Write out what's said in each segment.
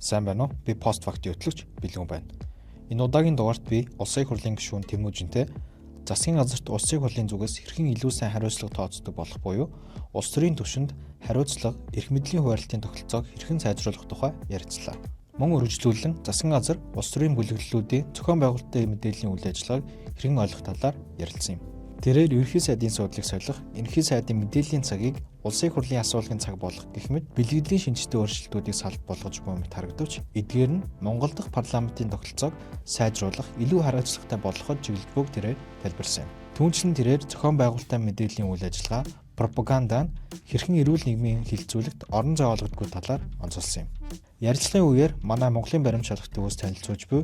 Сайн байна уу? Би постфактын хөтлөгч Бэлгүн байна. Энэ удаагийн дугаарт би Улсын их хурлын гишүүн Тэмүүжинтэй засгийн газарт Улсын их хурлын зүгээс хэрхэн илүү сайн хариуцлага тооцдог болох буюу улс төрийн түвшинд хариуцлага, эрх мэдлийн хуваарлтын тогтолцоог хэрхэн сайжруулах тухай ярилцлаа. Мөн үргэлжлүүлэн засгийн газар улс төрийн бүлэглэлүүдийн зохион байгуулалтын мэдээллийн үйл ажиллагааг хэрхэн ойлгох талаар ярилцсан юм. Тэрээр ерөнхий сайдын суудлыг солих, ерөнхий сайдын мэдээллийн цагийг Улсын их хурлын асуулгын цаг болгох гэх мэт бэлгэдлийн шинжтэй өөрчлөлтүүдийг салбар болгож буй мэт харагдавч эдгээр нь Монгол дахь парламентын тогтолцоог сайжруулах, илүү хариуцлагатай болгоход чиглэж буйг тэрээр тайлбарласан юм. Түүнчлэн тэрээр зохион байгуулалтын мэдээллийн үйл ажиллагаа, пропаганда нь хэрхэн эрүүл нийгмийн хилцүүлэгт орон зай олгодгүй талаар онцолсон юм. Ярилцлагын үеэр манай Монголын баримт шалгалтын үйлс танилцуулж буй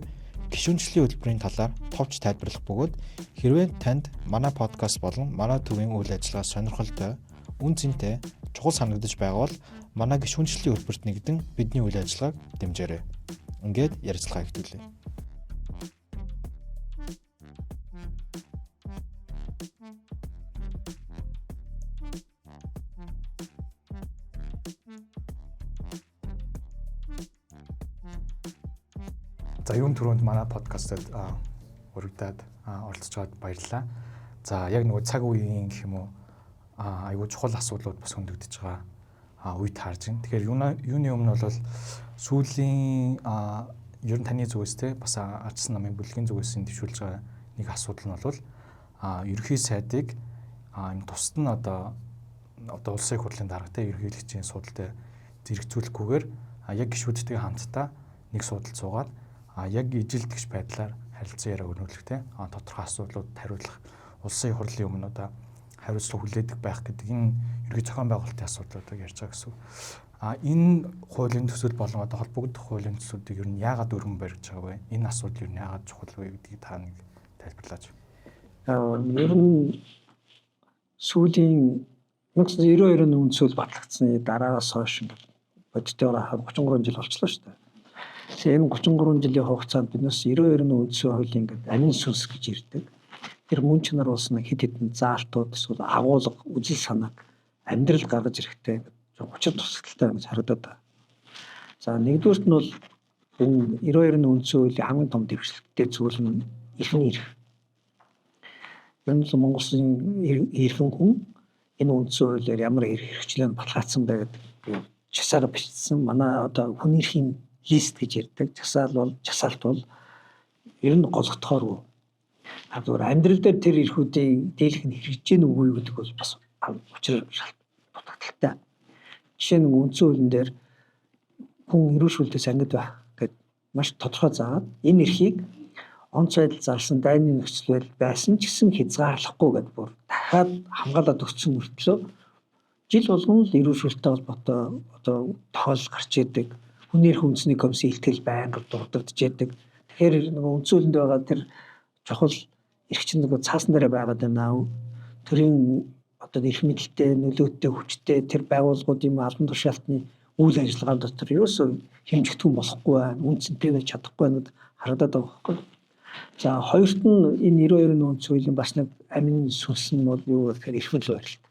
гишүүнчлийн хөтөлбөрийн талаар товч тайлбарлах бөгөөд хэрвээ танд манай подкаст болон манай төвийн үйл ажиллагаа сонирхолтой, үн цэнтэй, чухал санагдаж байгаа бол манай гишүүнчлийн хөтөлбөрт нэгдэн бидний үйл ажиллагааг дэмжээрэй. Ингээд ярилцлагаа эхлүүлье. За юун түрүүнд манай подкастад урагдаад оролцож байгаад баярлалаа. За яг нөгөө цаг үеийн гэх юм уу айгүй чухал асуудлууд бас хөндөгдөж байгаа үе таарж байна. Тэгэхээр юуны өмнө бол сүүлийн ер нь таны зүгээс те бас ардсан намын бүлгийн зүгээс дэвшүүлж байгаа нэг асуудал нь бол ерөнхий сайдыг энэ тусад нь одоо улсын их хурлын дарга те ерөнхийлөгчийн суудалтай зэрэгцүүлэхгүйгээр яг гишүүдтэйгээ хамтдаа нэг суудалд суугаад яг ижилдэгч байдлаар харилцан яриа өрнүүлэх те тодорхой асуудлуудад хариулах улсын их хурлын өмнө одоо хариуцлага хүлээдэг байх гэдэг энэ ерөнхий зохион байгуулалтын асуудлуудыг ярьж байгаа гэсэн. Энэ хуулийн төсөл болон одоо холбогдох хуулийн төслүүдийг ер нь яагаад өргөн барьж байгаа вэ? Энэ асуудал ер нь яагаад чухал вэ гэдгийг та нэг тайлбарлаач. Ер нь сүүлийн 1992 оны үндсүүл батлагдсаны дараагаас хойш ингээд бодитоор 33 жил болчихлоо шүү дээ. Тэгэхээр энэ 33 жилийн хугацаанд биднээс 92 оны үндсэн хуулийн ингээд амин сүнс гэж ирдэг. Тэр мөн чанар болсон хэд хэдэн заалтууд эсвэл агуулга, үзэл санааг амьдрал гаргаж ирэхтэй учир тусалтай гэж харагдаад байна. За нэгдүгüүрт нь бол энэ 92 оны үндсэн хуулийн хамгийн том дэвшлэлтэй зүйл нь эрхэн эрх. Ер нь л Монгол улсын эрхэн хүн энэ үндсэн хуулиар ямар эрх хэрэгчлээ баталгаажсан бай гэдэг жагсаага бичсэн. Манай одоо хүн эрхийн лист гэж ярьдаг. Жагсаалт бол ер нь гологдохооргүй. Зүгээр амьдрал дээр тэр эрхүүдийн дийлэх нь хэрэгжиж гэнэ үгүй гэдэг бол бас учир дутагдaltaй. Жишээ нь үндсэн хуулийн дээр хүн эрүүл шүлдээс ангид байх гэд маш тодорхой заагаад энэ эрхийг онц байдал зарласан дайны нөхцөл байдал байсан ч гэсэн хязгаарлахгүй гэд бүр дахиад хамгаалаад өгсөн мөртлөө жил болгон л эрүүл шүлтэй холбоотой одоо тохиолдол гарч идэг. Хүний эрх үндэсний комиссийн илтгэл байнга дурддагдж идэг. Тэгэхээр нөгөө үндсэн хуулинд байгаа тэр чухал эрх чинь нөгөө цаасан дээр байгаад байна. Төрийн одоо эрх мэдэлтэй, нөлөөтэй, хүчтэй тэр байгууллагуудын албан тушаалтны үйл ажиллагаан дотор ерөөсөө хэмжигдэхүүн болохгүй байна, үн цэнтэй байж чадахгүй байна гэд харагдаад байгаа байхгүй. За хоёрт нь энэ 92-ны үндсэн хуулийн бас нэг амин сүнс нь бол юу гэхээр эрх мэдэл барилт.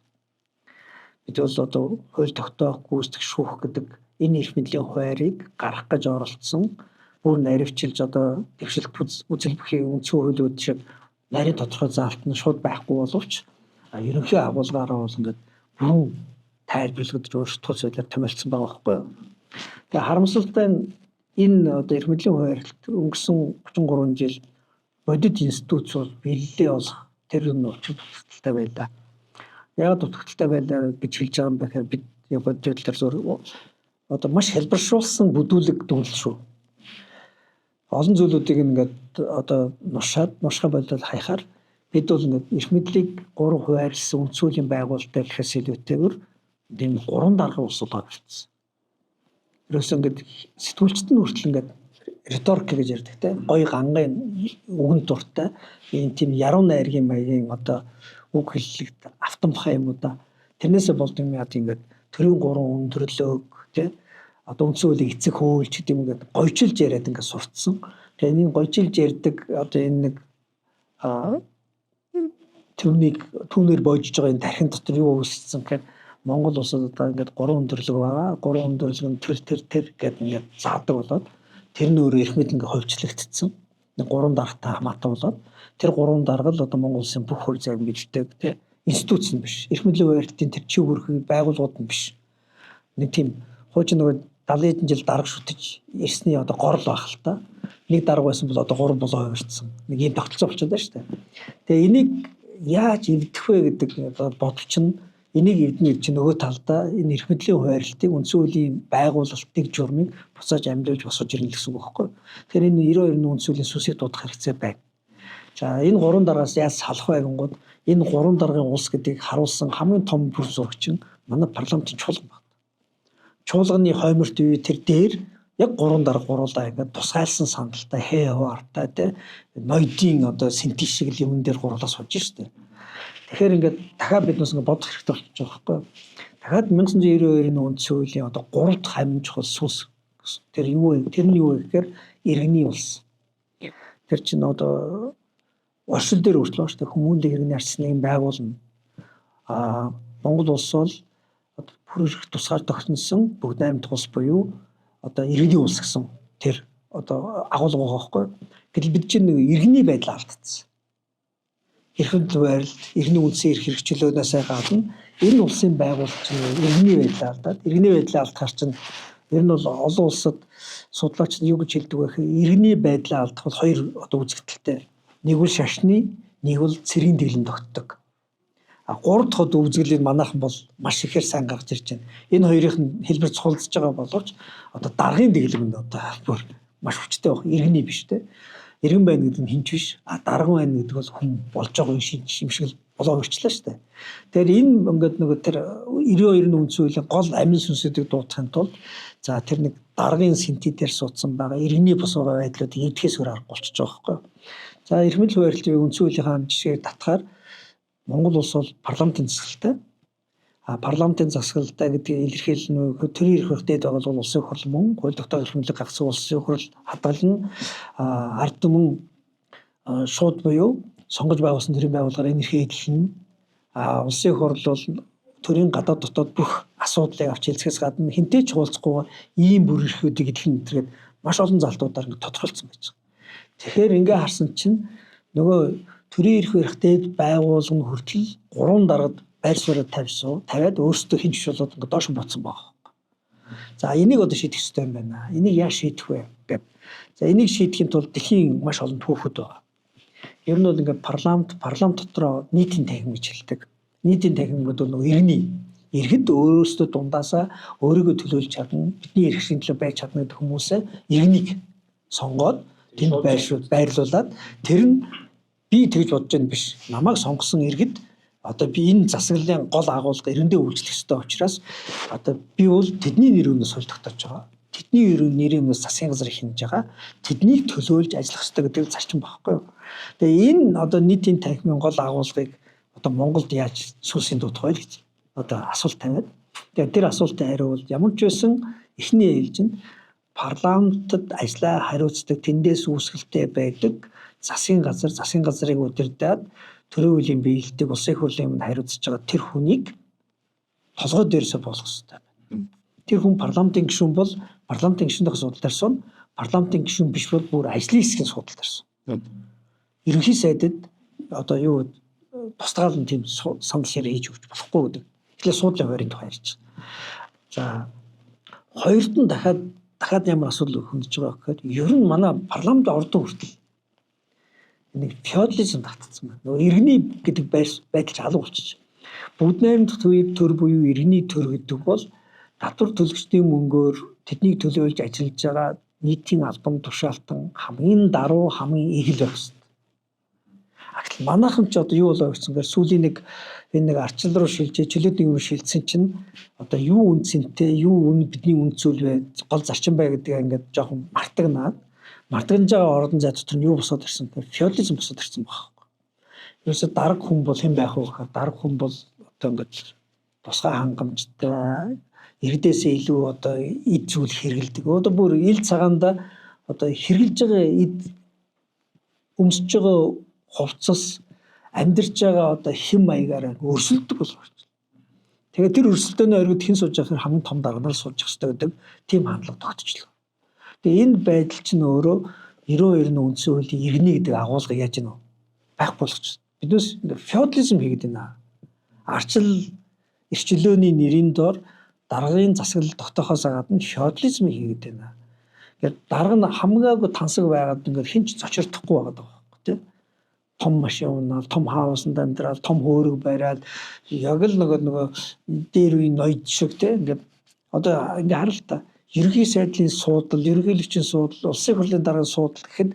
Бид бол одоо хууль тогтоох, гүйцэтгэх, шүүх гэдэг энэ эрх мэдлийн хуваарийг гаргах гэж оролцсон бүр наривчилж одоо дэвшилт үзэл бүхий үндсэн хуулиуд шиг нарийн тодорхой заалт нь шууд байхгүй боловч ерөнхий агуулгаараа бол ингээд бүрэн тайлбарлагдаж өөрчлөлт байдлаар томилсон байгаа байхгүй юу. Тэгээ харамсалтай нь энэ одоо эрх мэдлийн хуваарлт өнгөрсөн 33 жил бодит институц бол бэлэлээ болох тэр нь учир дутагдaltaй байлаа. Яагаад дутагдaltaй байлаа гэж хэлж байгаа юм бэ гэхээр бид яг бодит байдлаар зур одоо маш хэлбэршүүлсэн бүдүүлэг дүнлэл шүү. Олон зүйлүүдийг ингээд одоо нушаад нушгаа болол хаяхаар бид бол ингээд эрх мэдлийг 3 хуваарлсан үндсэн хуулийн байгуулалттай гэхээс илүүтэйгээр энэ 3 даргын улс болоод ирсэн. Ерөөсөө ингээд сэтгүүлчд нь хүртэл ингээд риторик гэж ярьдаг те гоё гангын үгэн дуртай ийм тийм яруу найргийн маягийн одоо үг хэллэгт автомхай юм уу да. Тэрнээсээ болд юм яа ингээд төрийн 3 өндөрлөг те одоо үндсэн хуулийг эцэг хөөлч гэдэг юм ингээд гойчилж яриад ингээд сурцсан. Тэгээ энэ гойчилж ярьдаг одоо энэ нэг түүнийг түүнээр боожж байгаа энэ тархин дотор юу үүссэн гэхээр Монгол улсад одоо ингээд гурван өндөрлөг байгаа. Гурван өндөрлөг нь тэр тэр тэр гэдэг ингээд заадаг болоод тэр нь өөрөө эрх мэдэл ингээд хувьчлагдсан. Нэг гурван даргатай хамаатай болоод тэр гурван дарга л одоо Монгол улсын бүх хууль зарим гэждэг тий. Институц нь биш. Эрх мэдлийн хуваарлтын тэр чиг үүрэг байгууллагууд нь биш. Нэг тийм хуучин нөгөө 70 хэдэн жил дарга шүтэж ирсний одоо горл байх л та. Нэг дарга байсан бол одоо гурван болоо хувирцсан. Нэг ийм тогтолцоо болчиход байна шүү дээ. Тэгээ энийг яаж эвдэх вэ гэдэг бодол чинь энийг эвдэнэ гэж нөгөө талдаа энэ эрх мэдлийн хуваарлтыг үндсэн хуулийн байгуулалтыг журмыг буцааж амьлуулж босгож ирнэ гэсэн үг байхгүй. Тэгэхээр энэ 92-ны үндсэн хуулийн сүсийг дуудах хэрэгцээ байна. За энэ гурван даргаас яаж салах вэ гэнгүүт энэ гурван даргын улс гэдгийг харуулсан хамгийн том бүр зурагч нь манай парламентын чуулган байна. Чуулганы хойморт үе тэр дээр яг гурван дарга гуруулаа ингээд тусгайлсан сандалтай хээ хуваартай те ноёдын одоо сэнти шиг л юмн дээр гурлаа сууж штэ. Тэгэхээр ингээд дахиад бид нас ингээд бодох хэрэгтэй болчих жоох байхгүй. Дахиад 1992-ны үндсэн хуулийн одоо гурав дахь амин чухал сүнс тэр юу вэ? Тэр нь юу вэ гэхээр иргэний улс. Тэр чинь одоо оршил дээр өөрчлөө шүү дээ. Хүмүүнлэг иргэний арчсан нэгэн байгуулна. А Монгол улс бол бүр их тусгаар тогтносон бүгд найрамдах улс буюу одоо иргэний улс гэсэн тэр одоо агуулга байгаа байхгүй. Гэтэл бид чинь нэг иргэний байдал алдсан. Эрхэм байралд иргэний үндсэн эрх хэрэгчлөөнөөс гадна энэ улсын байгууллага чинь иргэний байдлаа алдаад иргэний байдлаа алдахаар чинь ер нь бол олон улсад судлаач нь юу гэж хэлдэг вэ гэхээр иргэний байдлаа алдах бол хоёр одоо үзэгдэлтэй. Нэг бол шашны, нэг бол цэргийн дэглэм тогтдог. А гурав дахь одоо үзэглэлийг манайхан бол маш ихээр сайн гаргаж ирж байна. Энэ хоёрын нь хэлбэр цулдж байгаа боловч одоо даргын дэглэм нь одоо бүр маш хүчтэй байх. Иргэний биш те. Иргэн байна гэдэг нь хинч биш. А дарган байна гэдэг бол хүн болж байгаа юм шиг юм шиг л болоо өрчлөө шүү дээ. Тэгэхээр энэ ингээд нөгөө тэр 92-ны үндсэн хуулийн гол амин сүнсүүдийг дуудахын тулд за тэр нэг даргын синти дээр суудсан байгаа иргэний бус байгаа байдлуудыг эвдэхээс өөр аргагүй болчихж байгаа байхгүй юу. За эрх мэдэл хуваарлтын үндсэн хуулийнхаа жишээг татахаар Монгол улс бол парламентын засаглалтай. А парламентын засаглалтай гэдгийг илэрхийлэл нь төрийн эрх дээд байгууллага улсын хурл мөн хууль тогтоох эрхэмлэг гаргасан улсын хурл хадгална. Ард түмэн шууд буюу сонгож байгуулсан төрийн байгууллагаар энэ эрхээ эдлэнэ. А улсын хурл бол төрийн гадаад дотоод бүх асуудлыг авч хэлцээс гадна хинтээ ч хуулцахгүйгээр ийм бүр эрхүүдийг эдлэн тэргээд маш олон залтуудаар ингэ тодорхойлцсон байж байгаа. Тэгэхээр ингээ харсан чинь нөгөө төрийн эрх барих дээд байгууллага нь хүртэл гурван даргад байр сууриа тавьсан. Тавиад өөрсдөө хин жиш болоод ингээ доош буцсан байгаа. За энийг одоо шийдэх ёстой юм байна. Энийг яаж шийдэх вэ гэв. За энийг шийдэхин тулд дэлхийн маш олон түүхүүд байгаа. Ер нь бол ингээ парламент дотроо нийтийн танхим гэж хэлдэг. Нийтийн танхим гэдэг бол нөгөө иргэний иргэд өөрөөсөө дундаасаа өөрийгөө төлөөлж чадна, бидний эрх ашигын төлөө байж чадна гэдэг хүмүүсээ иргэнийг сонгоод тэнд байрлуулад тэр нь би тэгж бодож байгаа биш. Намайг сонгосон иргэд одоо би энэ засаглалын гол агуулга эрэндээ үйлчлэх ёстой учраас одоо би бол тэдний нэр өмнөөс хууль тогтоож байгаа. Тэдний нэрийн өмнөөс засгийн газар хинж байгаа. Тэднийг төлөөлж ажиллах ёстой гэдэг зарчим багхгүй юу. Тэгээ энэ одоо нийтийн танхимын гол агуулгыг одоо Монголд яаж сүнсийн дуудах вэ гэж одоо асуулт тавиад. Тэгээ тэр асуултын хариу бол ямар ч байсан эхний ээлжинд парламентод ажлаа хариуцдаг, тэндээс үүсгэлтэй байдаг засгийн газар, засгийн газрыг удирдаад төрийн хуулийн биелэлтийг улсын хурлын өмнө хариуцж байгаа тэр хүнийг толгой дээрээсээ болгох хэрэгтэй байна. Тэр хүн парламентын гишүүн бол парламентын гишүүнийх асуудал дээр сун, парламентын гишүүн биш бол бүр ажлын хэсгийн асуудал дээр сун. Ерөнхий сайдад одоо юу тусгаал нь тийм санал ширээ хийж өгч болохгүй гэдэг. Тэгэхээр суудлын хуваарийн тухай ярьж байгаа. За хоёрт нь дахиад ямар асуудал хөндөж байгаа гэхэд ер нь манай парламент ордон хүртэл нэг феодализм татцсан байна. Нөгөө иргэний гэдэг байдал ч алга болчих. Бүгд найрамдах төр буюу иргэний төр гэдэг бол татвар төлөгчдийн мөнгөөр тэднийг төлөөлж ажиллаж байгаа нийтийн албан тушаалтан хамгийн даруй хамгийн эгэл байх ёстой. Гэтэл манайхан ч одоо юу болоо гэсэн гэхээр сүүлийн нэг энэ нэг арчил руу шилжээ, чөлөөт нийгэм рүү шилжсэн чинь одоо юу үн цэнтэй, юу үн бидний үн зүйл вэ, гол зарчим бай гэдгийг ингээд жоохон мартагнаад мартагнаж байгаа ордон зай дотор нь юу босоод ирсэн гэхээр феодализм босоод ирсэн байгаа байхгүй. Ерөөсө дарга хүн бол хэн байх вэ гэхээр дарга хүн бол одоо ингээд тусгай хангамжтай, иргэдээсээ илүү одоо эд зүйл хэрэгэлдэг. Одоо бүр ил цагаанда одоо хэрэглэж байгаа эд өмсөж байгаа хувцас амьдарч байгаа одоо хэм маягаараа өрсөлдөг болов. Тэгээд тэр өрсөлдөөний оргид хэн сууж байхаар хамгийн том дарга нар сууж явах хэрэгтэй гэдэг тийм хандлага тогтчихлоо. Тэгээ энэ байдал чинь өөрөө 92-ны үндсэн хуулийн иргэний гэдэг агуулга яаж гэнэ байхгүй болгочихсон. Биднээс феодализм хийгээд байна. Арчил эрчлөөний нэрийн доор даргын засаглал тогтоохоос гадна феодализм хийгээд байна. Ингээд дарга нь хамгаагүй тансаг байгаад ингээд хэн ч зочирдохгүй байгаад байгаа байхгүй тий. Том машин унаал, том хаусанд амьдрал, том хөөрөг бариад яг л нөгөө дээр үеийн ноёд шиг тий. Ингээд одоо ингээд харал та ерөнхий сайдлын суудал, ерөнхийлөгчийн суудал, улсын хурлын даргын суудал гэхэд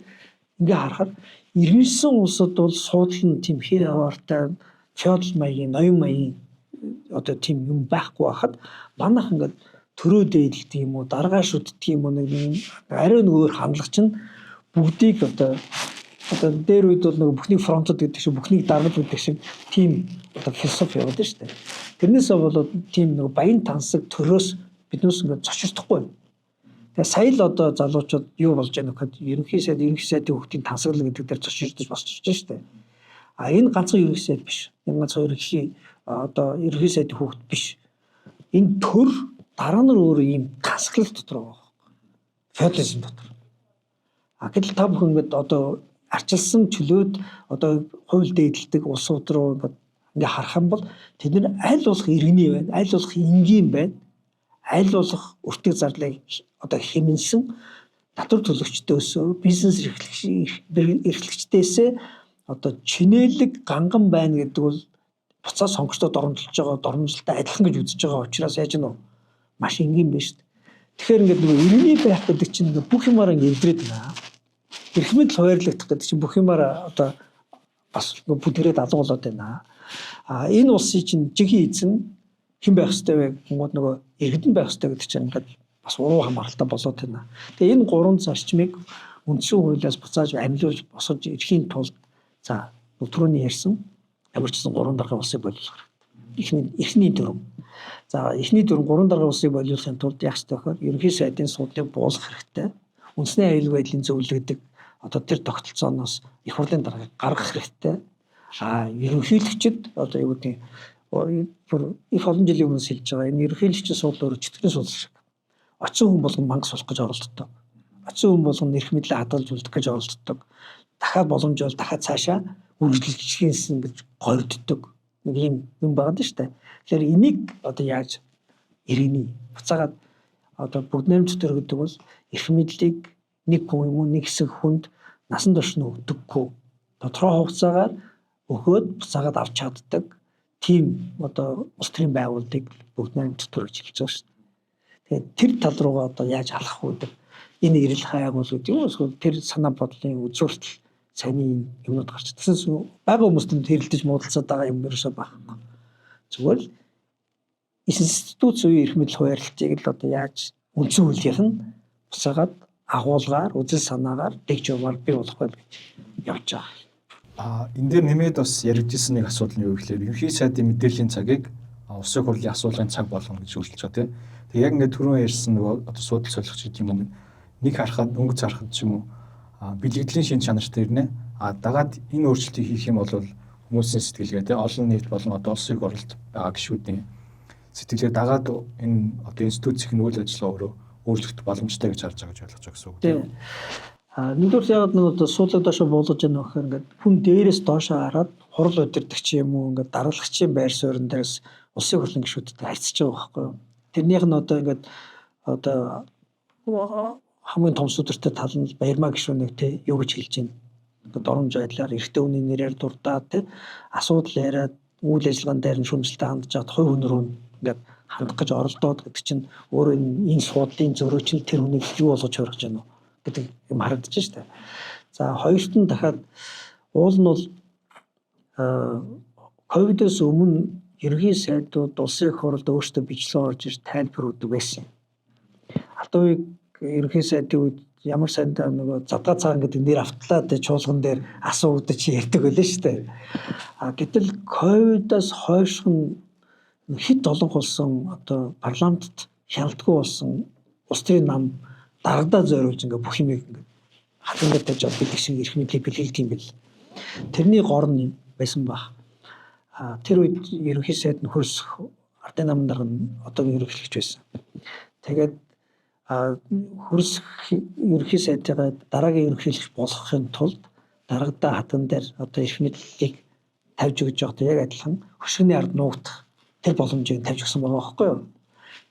ингээ харахад иргэншсэн улсад бол суудал нь тийм хэр аваартай феодал маягийн, ноён маягийн одоо тийм юм байхгүй байхад манайх ингээд төрөө дээдэлдэг юм уу, даргаа шүтдэг юм уу, нэг ариун нэг өөр хандлага чинь бүгдийг одоо дээр үед бол нэг бүхнийг фронтод гэдэг шиг, бүхнийг даргал гэдэг шиг тийм одоо философи яваад шүү дээ. Тэрнээсээ болоод тийм нэг баян тансаг төрөөс биднээс ингээд зочирдохгүй байна. Тэгээ сая л одоо залуучууд юу болж байгаа нөхөд ерөнхий сайд, ерөнхий сайдын хүүхдийн тансаглал гэдэг дээр зочирдож босч шүү дээ. А энэ ганцхан ерөнхий сайд биш. Энэ ганцхан ерөнхий одоо ерөнхий сайдын хүүхд биш. Энэ төр дараа нар өөрөө ийм тансаглал дотор байгаа байхгүй. Феодализм дотор. А гэтэл та бүхэн ингээд одоо арчилсан чөлөөд одоо хууль дээдэлдэг улсууд руу ингээд харах юм бол тэд нар аль болох иргэний байна, аль болох энгийн байна, аль болох өртөг зарлыг одоо хэмнэсэн татвар төлөгчдөөсөө бизнес эрхлэгчдээсээ одоо чинээлэг ганган байна гэдэг бол буцаа сонгогчдод доромжилж байгаа доромжилттой адилхан гэж үзэж байгаа учраас яаж нь маш энгийн байна шүү дээ. Тэгэхээр ингээд нөгөө иргэний байх гэдэг чинь ингээд бүх юмараа ингээд эвдрээд байна. Эрх мэдэл хуваарлагдах гэдэг чинь бүх юмараа одоо бас бүгдээрээ алга болоод байна. А энэ улсын чинь жигийн эзэн хэн байх ёстой вэ гингүүд нөгөө иргэдэн байх ёстой гэдэг чинь ингээд бас уруу хамааралтай болоод байна. Тэгээ энэ гурван зарчмыг үндсэн хуулиас буцааж амлиулж босгож ирэхийн тулд за түрүүний ярьсан ямар ч гэсэн гурван даргын улсыг болиулах хэрэгтэй. Эхний дүрм. За эхний дүрм гурван даргын улсыг болиулахын тулд яах ёстой гэхээр ерөнхий сайдын суудлыг буулгах хэрэгтэй. Үндэсний аюулгүй байдлын зөвлөгдөг одоо тэр тогтолцооноос их хурлын даргаыг гаргах хэрэгтэй. А ерөнхийлөгчд одоо юу гэдэг бүр их олон жилийн өмнө сэлж байгаа энэ ерөнхийлөгчийн суудлал өөрөө чөтгөрийн суудлал шиг. Очсон хүн болгон мангас болох гэж оролддог. Очсон хүн болгон эрх мэдлээ хадгалж үлдэх гэж оролддог. Дахиад боломж бол дахиад цаашаа үргэлжлэхийнсэн гэж горьддог. Нэг юм юм байгаа даа шүү дээ. Тэгэхээр энийг одоо яаж иргэний буцаагаад одоо бүгд найрамд төр гэдэг бол эрх мэдлийг нэг хүн юм уу нэг хэсэг хүнд насан турш нь өгдөггүй. Тодорхой хугацаагаар өгөөд буцаагаад авч чаддаг тийм одоо улс төрийн байгууллагыг бүгд найрамд төр гэж хэлж байгаа шүү дээ. Тэгээд тэр тал руугаа одоо яаж алхах вэ гэдэг энэ эрэл хайгуул гэдэг юм эсвэл тэр санаа бодлын үзүүртэл сайн юмнууд гарч. Тэгсэн байгаа хүмүүст нь хэрэлдэж муудалцаад байгаа юм ерөөсөө байхгүй. Зүгээр л институт үеийн эрх мэдэл хуваарлтыг л одоо яаж үндсэн хуулийнх нь буцаагаад агуулгаар, үзэл санаагаар дэг журмаар бий болох байл гэж явж байгаа. А энэ дээр нэмээд бас яригдсан нэг асуудал нь юу гэхээр ерөнхий сайдын мэдээллийн цагийг улсын хурлын асуулгын цаг болгоно гэж өөрчилж байгаа тийм. Тэгээ яг ингээд түрүүн ярьсан нөгөө одоо суудал солих гэдэг юм уу нэг харахад өнгөц харахад ч юм уу бэлгэдлийн шин чанартай ирнэ. А дагаад энэ өөрчлөлтийг хийх юм бол хүмүүсийн сэтгэлгээ тийм олон нийт болон одоо улсын хурлд байгаа гишүүдийн сэтгэлгээ дагаад энэ одоо институцийн үйл ажиллагаа өөрөө өөрчлөгдөх боломжтой гэж харж байгаа гэж ойлгож байгаа гэсэн үг тийм. А нэгдүгээр яг нэг одоо суудлаг доошо буулгаж яах гэхээр ингээд хүн дээрээс доошо хараад хурал удирдагч юм уу ингээд дарлагчийн байр суурин дээрээс улсын хурлын гишүүдтэй харьцаж байгаа байхгүй юу. Тэрнийх нь одоо ингээд одоо хамгийн том сүдэртэй тал нь Баярмаа гишүүнийг те юу гэж хэлж байна. Ингээд доромж байдлаар эрэгтэй хүний нэрээр дурдаад те асуудал яриад үйл ажиллагаан дээр нь шүүмжлэлтэй хандж чад хувь хүн рүү ингээд хандах гэж оролдоод гэдэг чинь өөрөө энэ суудлын зөрүү чинь тэр хүнийг юу болгож хувиргаж байна вэ гэдэг юм харагдаж штэ. За хоёрт нь дахиад уул нь бол ковидоос өмнө ерөнхий сайдууд улсын их хурлд өөрсдөө бичлэн орж ир тайлбар өгдөг байсан. Алтан ерөнхий сайдын үед ямар сайндаа нөгөө задгаа цагаан гэдэг нэр автлаа тэ чуулган дээр асуугдаж ярьдаг байлаа шүү дээ. А гэтэл ковидоос хойш нь хэд олон болсон одоо парламентт хяналтгүй болсон улс төрийн нам дарагдаа зориулж ингээ бүх юмыг ингээ хатангаар тавьж авах гэдэг шиг эрх мэдлийг бэлгэлдэг юм бэл. Тэрний гор нь байсан баг. А тэр үед ерөнхий сайд нь хөрсөх Ардын намын дарга нь одоогийн ерөнхийлөгч байсан. Тэгээд хөрс ерөнхий сайдыгаа дараагийн ерөнхийлөгч болгохын тулд дарагдаа хатан дээр одоо эрх мэдлийг тавьж өгч байгаадаа яг адилхан хөшгөний ард нуугдах тэр боломжийг тавьж өгсөн байгаа байхгүй юу.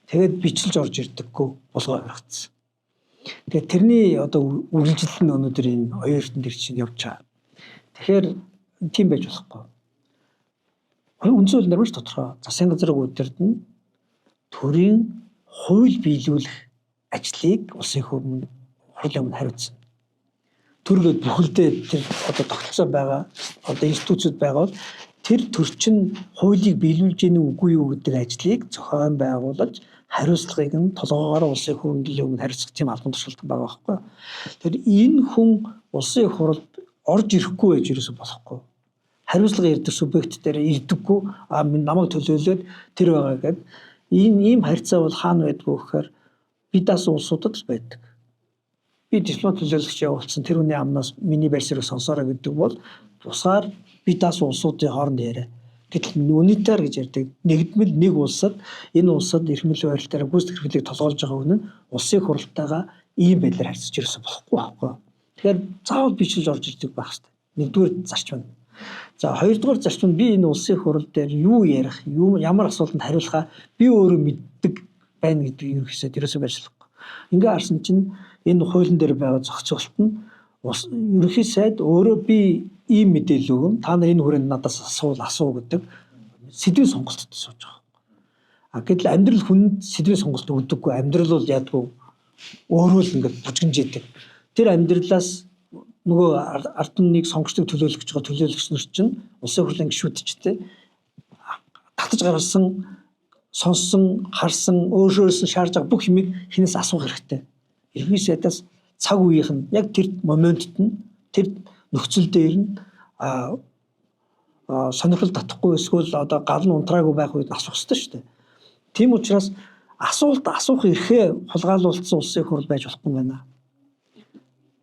Тэгээд бичлж орж ирдэггүй булгаа авиргацсан. Тэгээд тэрний одоо үргэлжлэл нь өнөөдөр энэ оюун эрдэнэ тэр чинь явж байгаа. Тэгэхээр тийм байж болохгүй. Үндсэн хууль нар маш тодорхой. Засгийн газрыг удирдна, төрийн хууль биелүүлэх ажлыг улсын өмнө хурлын өмнө хариуцна. Төргээд бүхэлдээ тэр одоо тогтолцоо байгаа, одоо институцүүд байгаа бол тэр төр чинь хуулийг биелүүлж гэнэ үгүй юу гэдэг ажлыг зохион байгуулж хариуцлагыг нь толгоогоор улсын хурлын өмнө хариуцах тийм албан тушаалтай байгаа байхгүй. Тэгэхээр энэ хүн улсын их хуралд орж ирэхгүй байж ерөөсө болохгүй. Хариуцлага ирдэг субъект дээр ирдэггүй, а намайг төлөөлөөд тэр байгаа гэд энэ ийм харьцаа бол хаана байдгүй гэхээр бид даасан улсуудад л байдаг. Би дипломат төлөөлөгч явуулсан тэр хүний амнаас миний байр суурийг сонсоорой гэдэг бол тусгаар би даасан улсуудын хооронд яриа. Гэтэл унитар гэж ярьдаг. Нэгдмэл нэг улсад энэ улсад эрх мэдлийн байралтаараа гүйцэтгэх эрх мэдлийг толгойлж байгаа хүн нь улсын хуралтайгаа ийм байдлаар харьцаж ирсэн болохгүй байхгүй. Тэгэхээр заавал бичлж орж ирдэг байх хэрэгтэй. Нэгдүгээр зарчим. За хоёрдугаар зарчим нь би энэ улсын хурал дээр юу ярих, юу ямар асуултанд хариулахаа би өөрөө мэддэг байна гэдэг ерөнхийдөө ерөөсөө барьцлахгүй. Ингээ харсан чинь энэ хуулийн дээр байгаа зохицуулалт нь ерөнхий сайд өөрөө би ийм мэдээлэл өгнө. Та нар энэ хүрээнд надаас асуул асуу гэдэг сэдвийн сонголтод сууж байгаа. А гэтэл амьдрал хүнд сэдвийн сонголт өгдөггүй. Амьдрал бол яадгүй өөрөө л ингээд бужигнж идэг. Тэр амьдралаас нөгөө ард түмнийг сонгочдыг төлөөлөх гэж байгаа төлөөлөгч нар чинь улсын хурлын гишүүд ч те татаж гаргасан, сонссон, харсан, өөрөөс нь шаарж байгаа бүх юмыг хинээс асуух хэрэгтэй. Ерөнхий сайдаас цаг үеийнх нь яг тэр моментт нь тэр нөхцөл дээр нь сонирхол татахгүй эсвэл одоо гал нь унтраагүй байх үед асуух хэрэгтэй шүү дээ. Тийм учраас асуулт асуух эрхээ хулгайлуулсан улсын хурал байж болохгүй юм байна.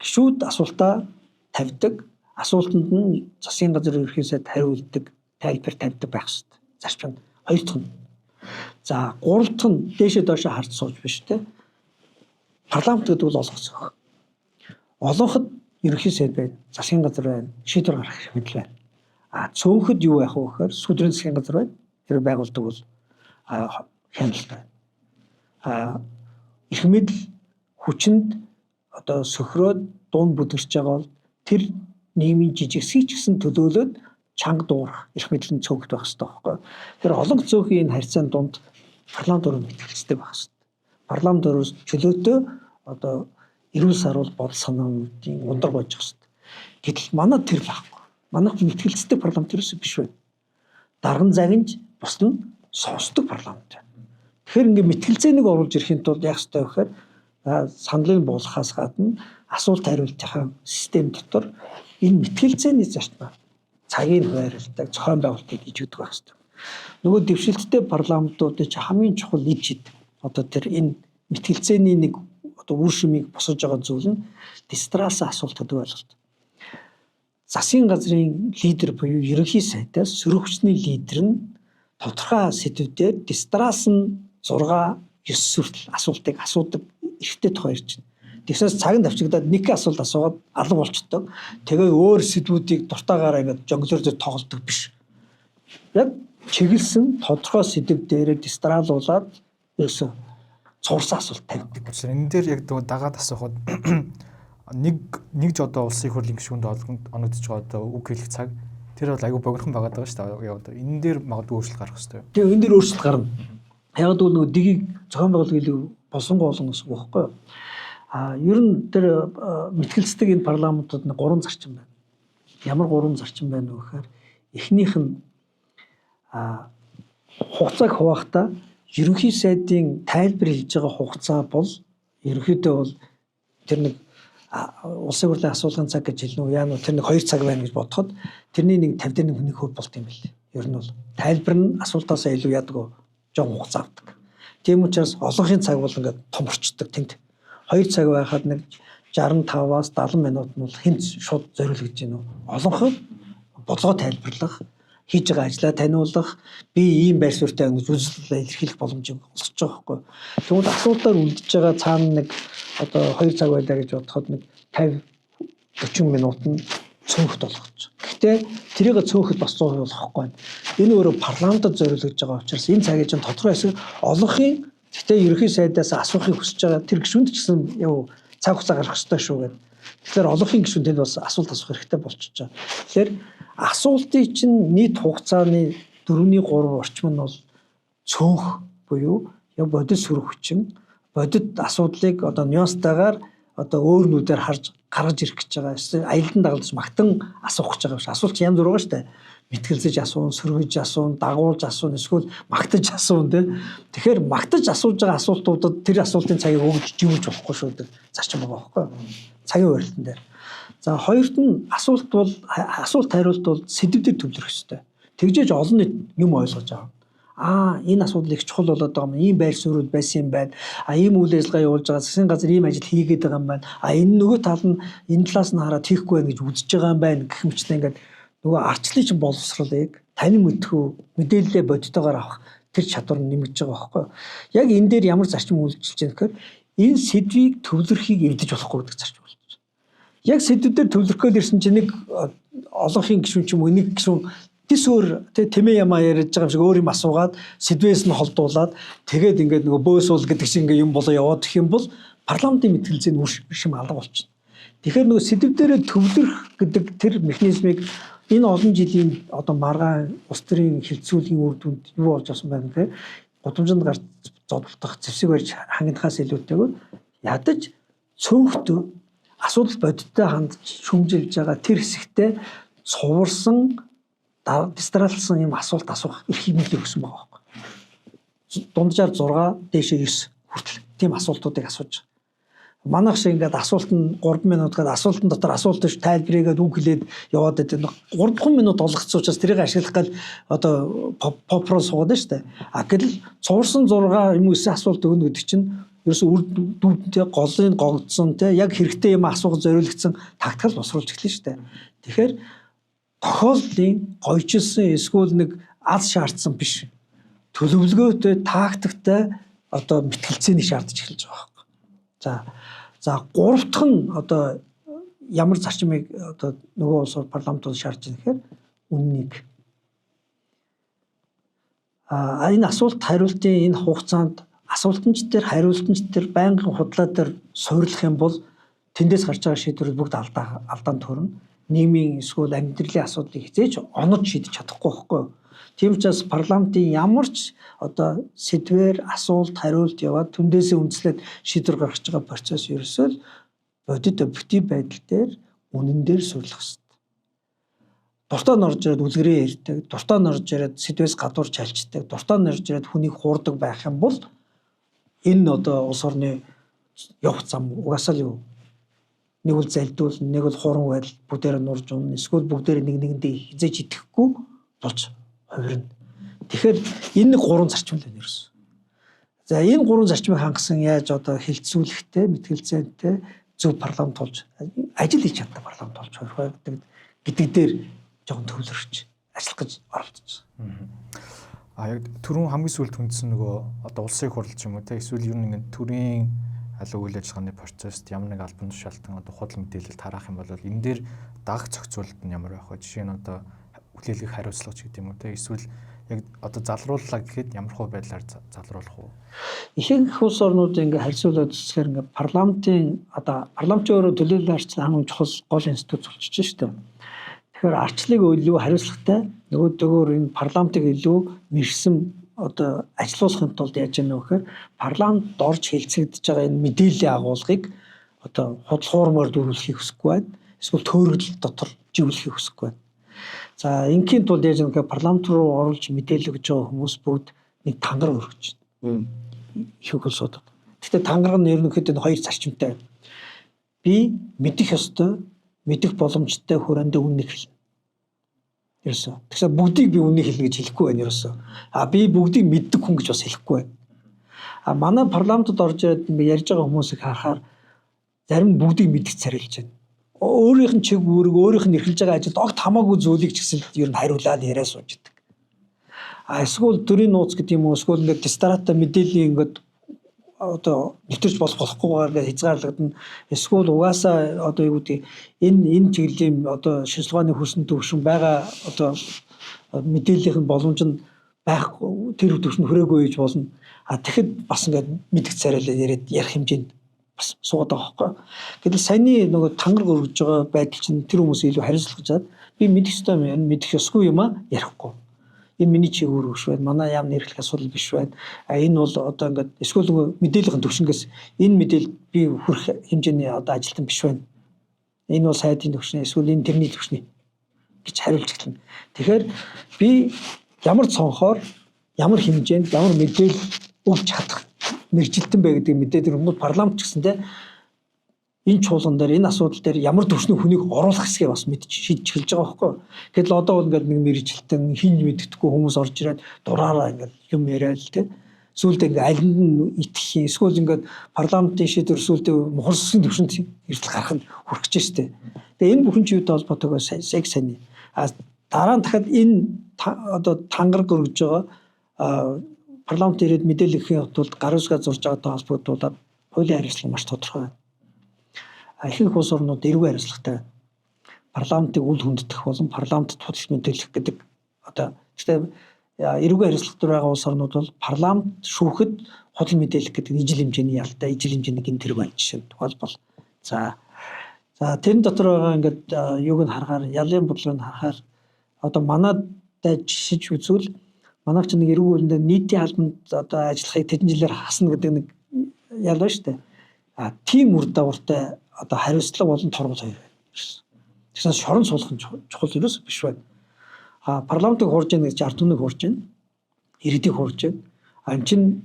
Гишүүд асуултаа тавьдаг, асуултанд нь засгийн газар ерөнхий сайд хариулдаг, тайлбар тавьдаг байх хэрэгтэй. Зарчим хоёр дахь нь. За гурав дахь нь дээшээ доошоо харж сууж биш те. Парламент гэдэг бол олонх зөх. Олонход ерөнхий сайд байна, засгийн газар байна, шийдвэр гаргах эрх мэдэл байна. А цөөнхөд юу байх вэ гэхээр сүдрийн засгийн газар байна. Тэр байгуулдаг бол хяналт байна. А эрх мэдэл хүчинд одоо сөхрөөд дуун бүдгэрч байгаа бол тэр нийгмийн жижигсгийг ч гэсэн төлөөлөөд чанга дуурах эрх мэдэл нь цөөхөд байх хэрэгтэй байхгүй. Тэр олон цөөхөн энэ харьцаан дунд парламент өрөө мэтгэлцдэг байх хэрэгтэй. Парламент өрөөс чөлөөтэй одоо эрүүл саруул бодол санаануудын ундраг байж хэрэгтэй. Гэтэл манай тэр байхгүй. Манайх мэтгэлцдэг парламент ерөөсөө биш байна. Дарган загинж бус нь сонсдог парламент байна. Тэгэхээр ингээ мэтгэлцээнийг оруулж ирэхин тулд яах ёстой вэ гэхээр саналыг буулгахаас гадна асуулт хариултынхаа систем дотор энэ мэтгэлцээний зарчмаар цагийг хуваарлдаг, зохион байгуулалтыг хийж өгдөг байх хэрэгтэй. Нөгөө дэвшилттэй парламентуудын чи хамгийн чухал ид шид одоо тэр энэ мэтгэлцээний нэг одоо үр шимийг босгож байгаа зүйл нь дистрас асуулт гэдэг ойлголт. Засгийн газрын лидер буюу ерөнхий сайдаас сөрөгчний лидер нь тодорхой сэдвүүдээр дистрас нь 6 9 хүртэл асуултыг асуудаг эрхтэй тухай ярьж байна. Тэгсээс цаг нь давчигдаад нэг асуулт асуугаад алга болчдөг. Тэгээ өөр сэдвүүдийг дуртаагаараа ингээд жонглоор дээр тоглодог биш. Яг чиглэсэн тодорхой сэдв дээрээ дистралуулаад ерөөсөө цуурсан асуулт тавьдаг. Энэ дээр яг дагаад асуухад нэг ч одоо улсын хурлын гишүүнд оногдож байгаа одоо үг хэлэх цаг тэр бол айгүй богинохон байгаад байгаа шүү дээ. Одоо энэ дээр магадгүй өөрчлөлт гарах хэрэгтэй. Тэгээ энэ дээр өөрчлөлт гарна. Яг л нөгөө дигийг зохион байгуулалт илүү болсонгүй олон гэсэн үг байхгүй юу? А ер нь тэр мэтгэлцдэг энэ парламентууд нэг гурван зарчим байна. Ямар гурван зарчим байна вэ гэхээр эхнийх нь хугацааг хувахдаа ерөнхий сайдын тайлбар хэлж байгаа хугацаа бол ерөнхийдөө бол тэр нэг улсын хурлын асуулгын цаг гэж хэлнэ үү яа нү тэр нэг 2 цаг байна гэж бодоход тэрний нэг 50 дээр нэг хувь болт юм бэл. Ер нь бол тайлбар нь асуултаасаа илүү яадаг жоон хугацаа авдаг. Тийм учраас олонхын цаг бол ингээд томорчдөг тэнд. 2 цаг байхад нэг 65-аас 70 минут нь бол хинт шууд зориулагдаж байна уу? Олонход бодлогоо тайлбарлах, Хийж байгаа ажлаа таниулах, би ийм байр суурьтай гэж үзэл илэрхийлэх боломжийг олгож байгаа байхгүй. Тэгвэл асуултаар үлдэж байгаа цаана нэг одоо 2 цаг байлаа гэж бодоход нэг 50 40 минут нь цөөхөд болгож. Гэхдээ тэрийг цөөхөд бас 100% болохгүй байна. Энэ өөрөө парламентод зориулж байгаа учраас энэ цагийг чинь тодорхой хэсэг олонхын, гэхдээ ерөнхий сайдаас асуухыг хүсэж байгаа тэр гишүүнд ч гэсэн яв цаг хугацаа гаргах ёстой шүү гэдэг. Тэгэхээр олонхын гишүүн тэнд бас асуулт асуух хэрэгтэй болчихж байгаа. Тэгэхээр асуултыг чинь нийт хугацааны 4-ний 3 орчим нь бол цөөнх буюу яг бодит сөрөг хүчин, бодит асуудлыг одоо нюанстайгаар одоо өөр нүдээр харж гаргаж ирэх гэж байгаа. Эсвэл аялдан дагалдаж магтан асуух гэж байгаа биш. Асуулт янз бүр байгаа шүү дээ. Мэтгэлзэж асуун, сөргөж асуун, дагуулж асуун, эсвэл магтаж асуун тий. Тэгэхээр магтаж асууж байгаа асуултуудад тэр асуултын цагийг өгж живүүлж болохгүй шүү гэдэг зарчим байгаа байхгүй юу? Цагийн урилтан дээр. За, хоёрт нь асуулт бол, асуулт хариулт бол сэдэв дээр төвлөрөх ёстой. Тэгжээж олон нийт юм ойлгож авна. Аа, энэ асуудал их чухал болоод байгаа юм. Ийм байр суурьуд байсан юм байна. А, ийм үйл ажиллагаа явуулж байгаа засгийн газар ийм ажил хийгээд байгаа юм байна. А, энэ нөгөө тал нь энэ талаас нь хараад хийхгүй байх гэж үзэж байгаа юм байна гэх мэтчлэн ингээд нөгөө ардчлалын чинь боловсролыг танин мэдхүү мэдээлэлээ бодитойгоор авах тэр чадвар нь нэмэгдэж байгаа байхгүй юу? Яг энэ дээр ямар зарчим үйлчилж байгаа гэхээр энэ сэдвийг төвлөрөхийг эвдэж болохгүй гэдэг зарчим үйлчилж. Яг сэдвүүдээр төвлөрөх гээл ирсэн чинь нэг олонхын гишүүн ч юм уу, нэг гишүүн тис өөр тэ тэмээ ямаа яриад байгаа юм шиг өөр юм асуугаад, сэдвээс нь холдуулаад, тэгээд ингээд нөгөө бөөсуул гэдэг шиг ингээд юм болоо яваад гэх юм бол парламентын мэтгэлзээ нь үр шим алга болчихно. Тэгэхээр нөгөө сэдв дээрээ төвлөрөх гэдэг тэр механизмыг энэ олон жилийн одоо маргаан улс төрийн хилцүүлгийн үр дүнд юу болж авсан байна гэхээр гудамжинд гарч зодтолдох, зэвсэг барьж хангинахаас илүүтэйгээр ядаж цөөхтөө асуудал бодиттой хандж шүүмжилж байгаа тэр хэсэгтээ цуварсан, дистралсан юм асуулт асуух эрхийг нөлөө өгсөн байгаа байхгүй. Дунджаар 6, дээшээ 9 хүртэл тийм асуултуудыг асууж. Манайх шиг ингээд асуулт нь 3 минут гээд асуултан дотор асуулт биш тайлбарыгээд үг хэлээд яваад байдаг. 3 минут олгоцсон учраас тэрийг ашиглах гал одоо поп руу суугаад байна шүү дээ. А гэтэл цуварсан 6 юм 9 асуулт өгнө гэдэг чинь ерөөсө үр дүнтэй, голын гогдсон те, яг хэрэгтэй юм асуух зориулагдсан тактикал босруулж эхэлнэ шүү дээ. Тэгэхээр тохиолдлын гойчилсан эсвэл нэг аз шаардсан биш. Төлөвлөгөөтэй, тактиктай одоо мэтгэлцээнийг шаардж эхэлж байгаа байхгүй. За, гурав дахь нь одоо ямар зарчмыг одоо нөгөө улс парламентууд шаардж байгаа гэхээр үннийг. А, энэ асуулт хариултын энэ хугацаанд асуултан ч дээр, хариултан ч дээр байнгын худлаа дээр суурлах юм бол тэндээс гарч байгаа шийдвэрүүд бүгд алдаанд төрнө. Нийгмийн эсвэл амьдралын асуудлыг хэзээ ч онож шийдэж чадахгүй байхгүй юу? Тийм учраас парламентын ямар ч одоо сэдвээр асуулт хариулт яваад түндээсээ үндэслээд шийдвэр гаргаж байгаа процесс ерөөсөө л бодит объектив байдал дээр, үнэн дээр суурилах хэрэгтэй. Дуртай нь орж ирээд үлгэрээ ярьдаг, дуртай нь орж ирээд сэдвээс гадуур чалчдаг, дуртай нь орж ирээд хүнийг хуурдаг байх юм бол энэ одоо улс орны явах зам угаасаа л юу, нэг бол залдуул, нэг бол хуран байдал бүгдээрээ нурж унна, эсвэл бүгдээрээ нэг нэгэндээ хизээж итгэхгүй болж хувирна. Тэгэхээр энэ нэг гурван зарчим л байна ерөөс. За, энэ гурван зарчмыг хангасан яаж одоо хилцүүлэхтэй, мэтгэлцээнтэй зөв парламент болж ажил хийж чаддаг парламент болж хувирах гэдэг дээр жоохон төвлөрч ажиллах гэж оролдож байна. А, яг түрүүн хамгийн сүүлд хүндсэн нөгөө одоо улсын хурал ч юм уу те, эсвэл ер нь ингээд төрийн аль үйл ажиллагааны процесст ямар нэг албан тушаалтан одоо худал мэдээлэл тараах юм бол энэ дээр дагах зохицуулалт нь ямар байх вэ? Жишээ нь одоо хүлээлгэх хариуцлага ч гэдэг юм уу те, эсвэл яг одоо залрууллаа гэхэд ямар хуу байдлаар залруулах уу? Ихэнх улс орнууд ингээ харьцуулаад үзэхээр ингээ парламентын одоо парламент өөрөө төлөөллийн арчлал хамгийн чухал гол институт болчихж шүү дээ. Тэгэхээр ардчлалыг илүү хариуцлагатай, нөгөөдөөр энэ парламентыг илүү мэрсэн одоо ажилуулахын тулд яаж яах вэ гэхээр парламент орж хэлцэгдэж байгаа энэ мэдээллийн агуулгыг одоо худал хуурмаар дүүрүүлэхийг хүсэхгүй байна. Эсвэл төөрөгдөл дотор живүүлэхийг хүсэхгүй байна. За, ингийн тулд яаж яах вэ гэхээр парламент руу оруулж мэдээлэл өгж байгаа хүмүүс бүгд нэг тангараг өргөж байна. Их улсуудад. Гэхдээ тангараг нь ерөнхийдөө хоёр зарчимтай байна. Би мэдэх ёстой, мэдэх боломжтой хүрээндээ үннийг хэлнэ. Ерөөсөө. Тэгэхээр бүгдийг би үннийг хэлнэ гэж хэлэхгүй байна ерөөсөө. А, би бүгдийг мэддэг хүн гэж бас хэлэхгүй байна. А, манай парламентод орж ирээд ингээ ярьж байгаа хүмүүсийг харахаар зарим бүгдийг мэдэх царайлж байна. Өөрийнх нь чиг үүрэг, өөрийнх нь эрхэлж байгаа ажилд огт хамаагүй зүйлийг ч гэсэн ер нь хариулаад яриа сууж идэг. А эсвэл төрийн нууц гэдэг юм уу, эсвэл ингээд дистрата мэдээллийн ингээд одоо нэвтэрч болохгүйгээр ингээд хязгаарлагдана. Эсвэл угаасаа одоо юу гэдэг энэ чиглэлийн одоо шинжилгээний хүсэн төвшин байгаа одоо мэдээллийн боломж нь байхгүй, тэр төвшөнд хүрээгүй гэж болно. А тэгэхэд бас ингээд мэдгч царайлаа яриад ярих хэмжээнд бас суугаад байгаа байхгүй. Гэтэл саяны нөгөө тангараг өргөж байгаа байдал чинь тэр хүмүүс илүү хариуцлага чад би мэдэх ёстой юм, энэ мэдэх ёсгүй юм а ярихгүй. Энэ миний чиг үүрэг биш байна. Манай яамны эрхлэх асуудал биш байна. А энэ бол одоо ингээд эсвэл нөгөө мэдээллийн төвшингээс энэ мэдээлэл би хүрэх хэмжээний одоо ажилтан биш байна. Энэ бол сайдын төвшний эсвэл энэ тэрний төвшний гэж хариулж эхэлнэ. Тэгэхээр би ямар цонхоор ямар хэмжээнд ямар мэдээлэл өгч чадах мэргэжилтэн бэ гэдэг мэдээ тэр хүмүүс парламент ч гэсэн те энэ чуулган дээр энэ асуудал дээр ямар төвшний хүнийг оруулах хэсгээ бас мэдж шийдэж эхэлж байгаа байхгүй. Гэтэл одоо бол ингээд нэг мэргэжилтэн хин мэддэхгүй хүмүүс орж ирээд дураараа ингээд юм яриад л те. Сүүлдээ ингээд алинд нь итгэх юм. Эсвэл ингээд парламентын шийдвэр сүүлдээ мухар сүсгийн төвшөнд эрдэл гарах нь хүрэх гэж штэ. Тэгээ энэ бүхэн ч юутай холбоотойгоо яг сайн. А дараа нь дахиад энэ одоо тангараг өргөж байгаа парламент ирээд мэдээлэл өгөхийн тулд гар үсгээ зурж байгаатай холбогдуулаад хуулийн хариуцлага маш тодорхой байна. Ихэнх улс орнууд эрүү хариуцлагатай байна. Парламентыг үл хүндэтгэх болон парламентд худал мэдээлэх гэдэг одоо гэхдээ эрүүгийн хариуцлагатай байгаа улс орнууд бол парламент шүүхэд худал мэдээлэх гэдэг нь ижил хэмжээний ялтай, ижил хэмжээний гэмт хэрэг байна жишээ нь. Тухайлбал за тэрэн дотор байгаа ингээд юуг нь харахаар ялын бодлогыг нь харахаар одоо манай жишиж үзвэл манайх ч нэг эрүүг хуулинд нийтийн албанд одоо ажиллахыг тэдэн жилээр хасна гэдэг нэг ял байна шүү дээ. А тийм үр дагавартай одоо хариуцлага болон торгол хоёр байна. Тэгсэн шорон суулгах нь чухал ерөөс биш байна. А парламентыг хурж ийн гэж ард түмнийг хурж ийн, иргэдийг хурж ийн. А эн чинь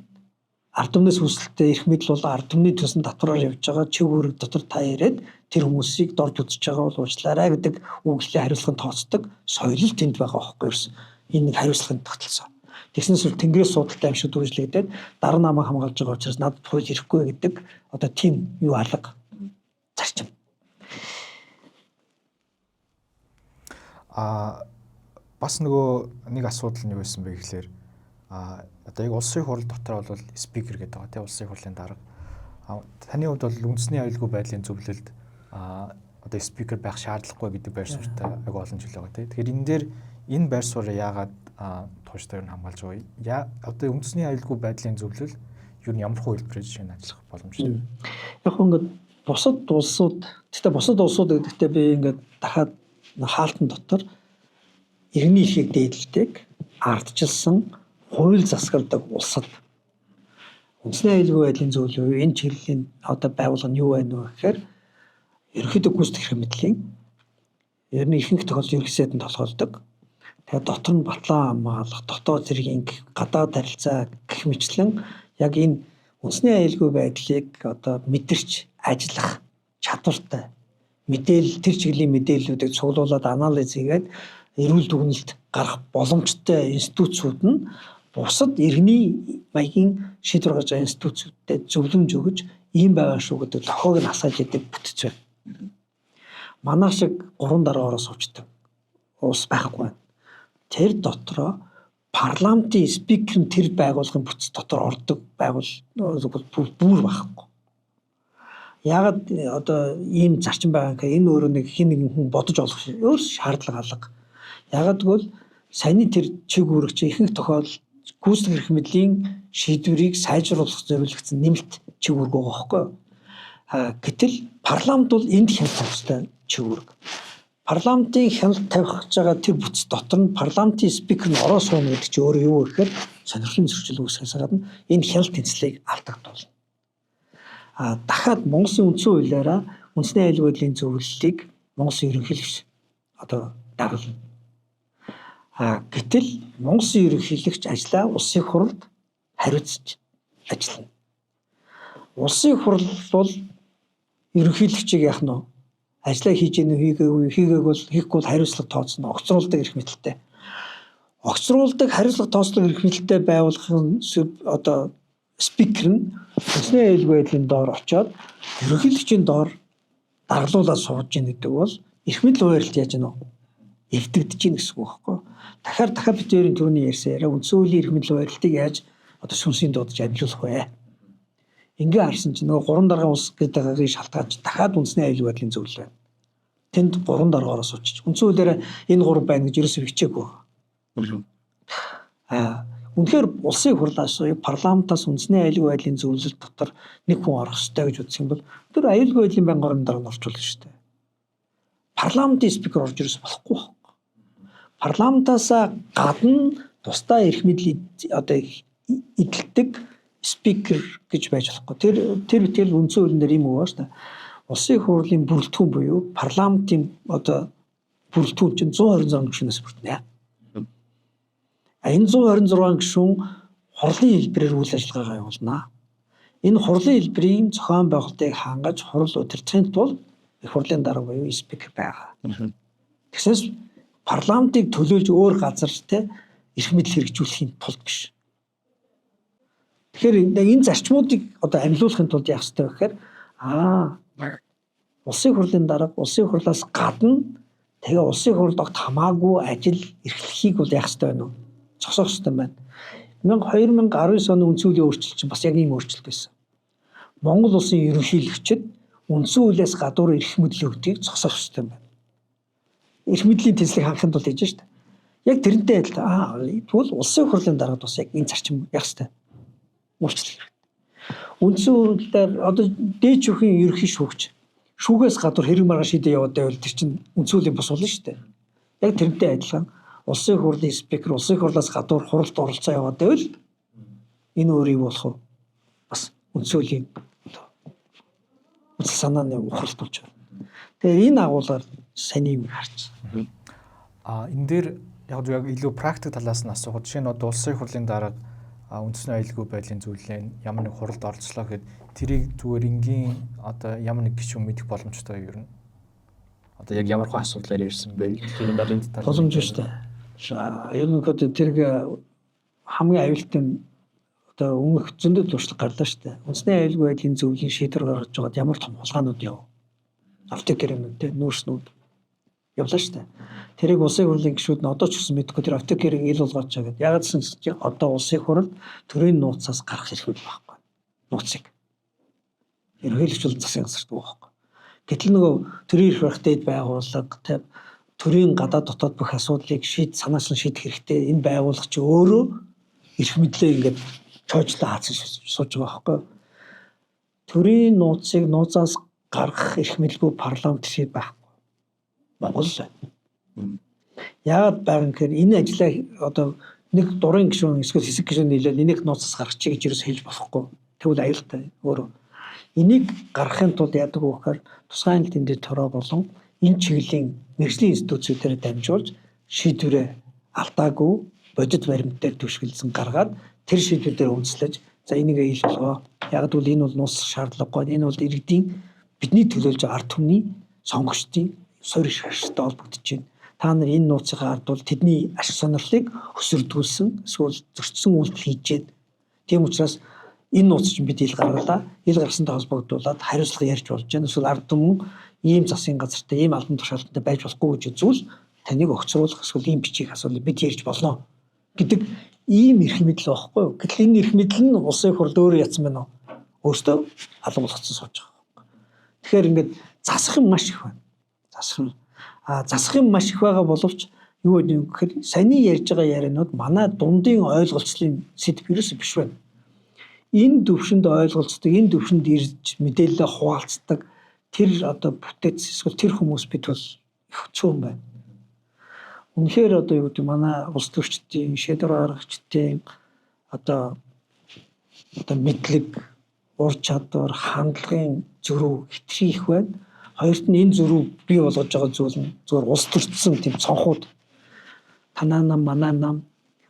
ард түмнээс үүсэлтэй эрх мэдэл бол ард түмний төсөн татвараар явж байгаа чиг үүрэг дотор та яриад тэр хүмүүсийг дорд үзэж байгаа бол уучлаарай гэдэг үгэлээ хариуцлага нь тооцдог соёл л тэнд байгаа байхгүй юу? Энэ нэг хариуцлагын тогтолцоо. Тэгснээс үл тэнгэрээс суудалтай юм шиг дүржлэгдээд дараа намайг хамгаалж байгаа учраас надад хууль ирэхгүй гэдэг одоо тийм юу алга зарчим. А бас нөгөө нэг асуудал нь юу байсан бэ гэхлээр одоо яг улсын хурал дотор бол спикер гэдэг байгаа тийм улсын хурлын дарга. Таны хувьд бол үндэсний аюулгүй байдлын зөвлөлд одоо спикер байх шаардлагагүй гэдэг байр суурьтай айгүй олон жил байгаа тийм. Тэгэхээр энэ дээр энэ байр суурь яагаад тууштай юу хамгаалж байгаа? Одоо үндэсний аюулгүй байдлын зөвлөл юу нь ямар хөө хэлбэрээр жишээ нь ажиллах боломжтой? Яг ингээд бусад улсууд гэхдээ бусад улсууд гэдэгтээ би ингээд дахиад хаалтан дотор иргэний эрхийг дээдэлдэг ардчилсан хууль засгалдаг улсад үндэсний аюулгүй байдлын зөвлөл энэ чиглэлийн одоо байгууллага нь юу байна вэ гэхээр ерөнхийдөө гүйцэтгэх эрх мэдлийн ер нь ихэнх тохиолдолд ерөнхий сайданд толгойлдог. Тэгээд дотор нь батлан хамгаалах, дотоод зэргийн гадаад харилцаа гэх мэтлэн яг энэ үндэсний аюулгүй байдлыг одоо мэдэрч ажиллах чадвартай мэдээлэл тэр чиглэлийн мэдээллүүдийг цуглуулад анализ хийгээд эрүүл дүгнэлт гаргах боломжтой институцүүд нь бусад иргэний маягийн шийдвэр гаргаж байгаа институцүүдтэй зөвлөмж өгөж ийм байгаа шүү гэдэг лохоог нь асааж идэг бүтэц байна. Манай шиг гурван дараагаар суучдаг улс байхгүй байна. Тэр дотроо парламентын спикер нь тэр байгууллагын бүтэц дотор ордог байгуул бүр байхгүй. Яагаад одоо ийм зарчим байгаа гэхээр энэ өөрөө нэг хин нэгэн хүн бодож олох өөр шаардлага алга. Яагаад гэвэл саяны тэр чиг үүрэг чи ихэнх тохиолдолд гүйцэтгэх эрх мэдлийн шийдвэрийг сайжруулах зориулагдсан нэмэлт чиг үүрэг байгаа байхгүй юу? Гэтэл парламент бол энд хяналт тавих ёстой чиг үүрэг. Парламентын хяналт тавих гэж байгаа тэр бүтэц дотор нь парламентын спикер нь ороо сууна гэдэг чинь өөрөө юу вэ гэхээр сонирхлын зөрчил үүсгэхээс гадна энэ хяналт тэнцлийг алдагдуулна. Дахиад Монголын үндсэн хуулиараа үндэсний аюулгүй байдлын зөвлөлийг Монголын ерөнхийлөгч одоо даргална. Гэтэл Монголын ерөнхийлөгч ажлаа улсын хурлд хариуцж ажиллана. Улсын хурал бол ерөнхийлөгчийг яах нь вэ? Ажлаа хийж гэнэ хийгээгүй, хийгээгүй бол хийхгүй бол хариуцлага тооцно, огцруулдаг эрх мэдэлтэй. Огцруулдаг хариуцлага тооцдог эрх мэдэлтэй байгууллагын одоо спикер нь үндэсний аюулгүй байдлын доор очоод ерөнхийлөгчийн доор даргалуулаад сууж гин гэдэг бол эрх мэдэл хуваарлт яаж гэнэ эвдэгдэж гин гэсэн үг байхгүй. Дахиад дахиад бид хоёрын түрүүний ярьсан яриа үндсэн хуулийн эрх мэдэл хуваарлтыг яаж одоо сүнсийн дуудаж амжуулах вэ? Ингээ харсан чинь нөгөө гурван дарган улс гэдэг байгаагийн шалтгаан чинь дахиад үндэсний аюулгүй байдлын зөвлөл байна. Тэнд гурван даргаараа суучиж. Үндсэн хуулиараа энэ гурав байна гэж ерөөсөө хичээгүй байгаа. Үнэхээр улсын хурлаас парламентаас үндэсний аюулгүй байдлын зөвлөл дотор нэг хүн орох ёстой гэж үзэх юм бол тэр аюулгүй байдлын байнгын орон дараа нь орчуулна шүү дээ. Парламентын спикер орж ирээс болохгүй байхгүй. Парламентаас гадна тусдаа эрх мэдэл одоо эдэлдэг спикер гэж байж болохгүй. Тэр тэр тэр үндсэн хуулийн дээр юм үг байна шүү дээ. Улсын хурлын бүрэлдэхүүн буюу парламентын одоо бүрэлдэхүүн чинь 126 гишүүнээс бүрдэнэ. А энэ 126 гишүүн хурлын хэлбэрээр үйл ажиллагаагаа явуулна. Энэ хурлын хэлбэрийн зохион байгуулалтыг хангаж хурал удирдахын тулд их хурлын дарга буюу спикер байгаа. Тэгсээс парламентыг төлөөлж өөр газар те эрх мэдэл хэрэгжүүлэхийн тулд биш. Тэгэхээр энэ зарчмуудыг одоо амьлуулахын тулд яах ёстой вэ гэхээр улсын хурлын дарга улсын хурлаас гадна тэгээ улсын хурлд огт хамаагүй ажил эрхлэхийг бол яах ёстой байна уу? Зогсоох ёстой байна. 2019 оны үндсэн хуулийн өөрчлөлт чинь бас яг ийм өөрчлөлт байсан. Монгол улсын ерөнхийлөгчид үндсэн хуулиас гадуур эрх мэдэл өгдгийг зогсоох ёстой юм байна. Эрх мэдлийн тэнцлэг хангахын тулд хийж штэ. Яг тэрнтэй адилхан тэгвэл улсын хурлын даргад бас яг энэ зарчим яах ёстой. Өөрчлөх хэрэгтэй. Үндсэн хуулиар одоо дээд шүүхийн ерөнхий шүүгч шүүгээс гадуур хэрэг маргаан шийдээ яваад байвал тэр чинь үндсэн хуулийн бус болно шүү дээ. Яг тэрнтэй адилхан улсын хурлын спикер улсын хурлаас гадуур хуралд оролцоо яваад байвал энэ өөр юу болох вэ? Бас үндсэн хуулийн үзэл санааны ухралт болж байна. Тэгээ энэ агуулгаар сайн юм харж. Энэ дээр яг яг илүү практик талаас нь асуухад жишээ нь одоо улсын хурлын дарга үндэсний аюулгүй байдлын зөвлөлийн ямар нэг хуралд оролцлоо гэхэд тэрийг зүгээр энгийн одоо ямар нэг гишүүн мэдэх боломжтой юу юм? Одоо яг ямар хөө асуудлаар ирсэн бэ? Тэр дарын талаар боломж шүү дээ. Ерөнхийдөө тэрг хамгийн аюултай нь одоо өмнөх зөндөө туршлага гарлаа шүү дээ. Үндэсний аюулгүй байдлын зөвлөлийн шийдвэр гаргаж байгаад ямар том хулгаанууд яв. Автокерэнүүд те нүүрснүүд явлаа шүү дээ. Тэрийг улсын хурлын гишүүд нь одоо ч гэсэн мэдэхгүй тэр автокерийг ил болгооч гэдэг. Яг гэсэн чинь одоо улсын хурал төрийн нууцаас гарах эрх мэдэл байхгүй. Нууцыг. Ерөнхийлөгч бол засгийн газарт байхгүй. Гэтэл нөгөө төрийн эрх барих дээд байгууллага те төрийн гадаад дотоод бүх асуудлыг шийд санаачлан шийдэх хэрэгтэй. Энэ байгууллага чи өөрөө эрх мэдлээ ингээд чойжлоо хаацсан сууж байгаа байхгүй. Төрийн нууцыг нууцаас гаргах эрх мэдэлгүй парламент шийд байхгүй. Монгол л байна. Яагаад байгаа юм гэхээр энэ ажлаа одоо нэг дурын гишүүн эсвэл хэсэг гишүүн нийлээл энийг нууцаас гаргачих гэж ерөөс хэлж болохгүй. Тэгвэл аюултай өөрөө. Энийг гаргахын тулд яадаг вэ гэхээр тусгай англи дэд тороо болон энэ чиглэлийн мэргэжлийн институтүүдээр дамжуулж шийдвэрээ алдаагүй бодит баримт дээр түшгэлсэн гаргаад тэр шийдвэр дээр үндэслэж за энийг ил болгоо. Яг гэвэл энэ бол нууцлах шаардлагагүй. Энэ бол иргэдийн бидний төлөөлж байгаа ард түмний сонгогчдын суурь шаштай холбогдож байна. Та нар энэ нууцынхаа ард бол тэдний ашиг сонирхлыг хөсөрдүүлсэн эсвэл зөрчсөн үйлдэл хийж байна. Тийм учраас энэ нууц чинь бид ил гаргалаа. Ил гаргасантай холбогдуулаад хариуцлага ярьж болж байна. Эсвэл ард түмэн ийм засгийн газартай, ийм албан тушаалтантай байж болохгүй гэж үзвэл таныг огцруулах эсвэл ийм бичих асуудлыг бид ярьж болно гэдэг ийм эрх мэдэл байхгүй юу? Гэтэл энэ эрх мэдэл нь улсын хурл өөрөө ятсан байна уу? Өөртөө алга болгоцсон сууж байгаа. Тэгэхээр ингээд засах юм маш их байна. Засах юм. Засах юм маш их байгаа боловч юу гэдэг юм гэхээр саяны ярьж байгаа ярианууд манай дундын ойлголцлын сэдв ерөөсөө биш байна. Энэ төвшөнд ойлголцдог, энэ төвшөнд ирж мэдээлэлээ хуваалцдаг тэр одоо бүтээц эсвэл тэр хүмүүс бид бол их цөөн байна. Үнэхээр одоо юу гэдэг манай улс төрчдийн, шийдвэр гаргагчдын одоо мэдлэг, ур чадвар, хандлагын зөрүү хэтэрхий их байна. Хоёрт нь энэ зөрүү бий болгож байгаа зүйл нь зүгээр улс төрчсөн тийм цонхууд танаа нам, манай нам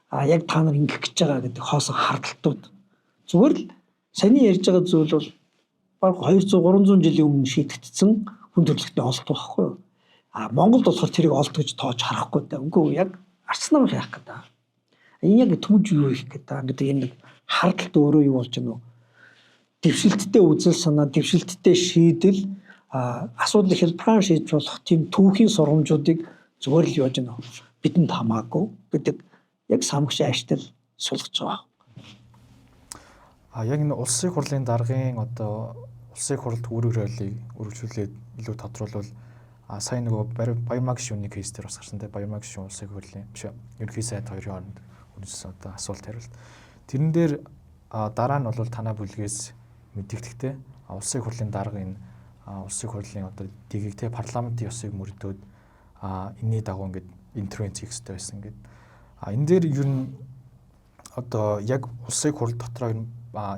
яг та нар ингэх гэж байгаа гэдэг хоосон хардталтууд. Зүгээр л саяны ярьж байгаа зүйл бол бараг 200 300 жилийн өмнө шийдэгдсэн хүн төрөлхтний олт байхгүй юу? Монголд болохоор тэрийг олт гэж тоож харахгүй даа. Үгүй яг арц нам яах гэдэг. Энэ яг төмж юу хийх гэдэг гэдэг энэ нэг хардталт өөрөө юу болж байна вэ? Дэвшилттэй үзэл санаа, дэвшилттэй шийдэл, асуудлыг хялбархан шийдэж болох тийм түүхийн сургамжуудыг зүгээр л яаж нөө бидэнд хамаагүй гэдэг яг самгш аштал сулгаж байгаа. А яг энэ улсын хурлын даргын одоо улсын хурлд үүрэг ролыг үргэлжлүүлээд илүү тодруулбал сая нөгөө Баярмаа гишүүний кейс дээр бас гарсан те Баярмаа гишүүн улсын хурлын биш ерөнхий сайд хоёрын хооронд үнэс одоо асуулт хариулт. Тэрэн дээр дараа нь бол танаа бүлгээс мэдэгдэхтэй улсын хурлын дарга энэ улсын хурлын одоо дэгийг те парламентын ёсыг мөрдөөд энэний дагуу ингээд интервенц хийх хэрэгтэй байсан гэд. А энэ дээр ер нь одоо яг улсын хурл дотроо ер нь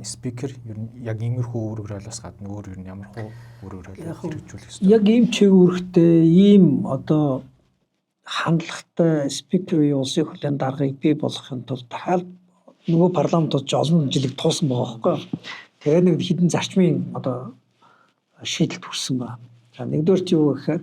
спикер ер нь яг иймэрхүү үүрэг ролоос гадна өөр ер нь ямар хуу үүрэг ролыг хэрэгжүүлэх ёстой. Яг ийм чиг үүрэгтэй ийм одоо хандлагатай спикер үеийн улсын хурлын даргаыг бий болгохын тулд дахиад нөгөө парламентууд ч олон жилиг туусан байгаа байхгүй юу. Тэгээ нэг хідэн зарчмын одоо шийдэлд хүрсэн байна. За нэгдүгээр юу гэхээр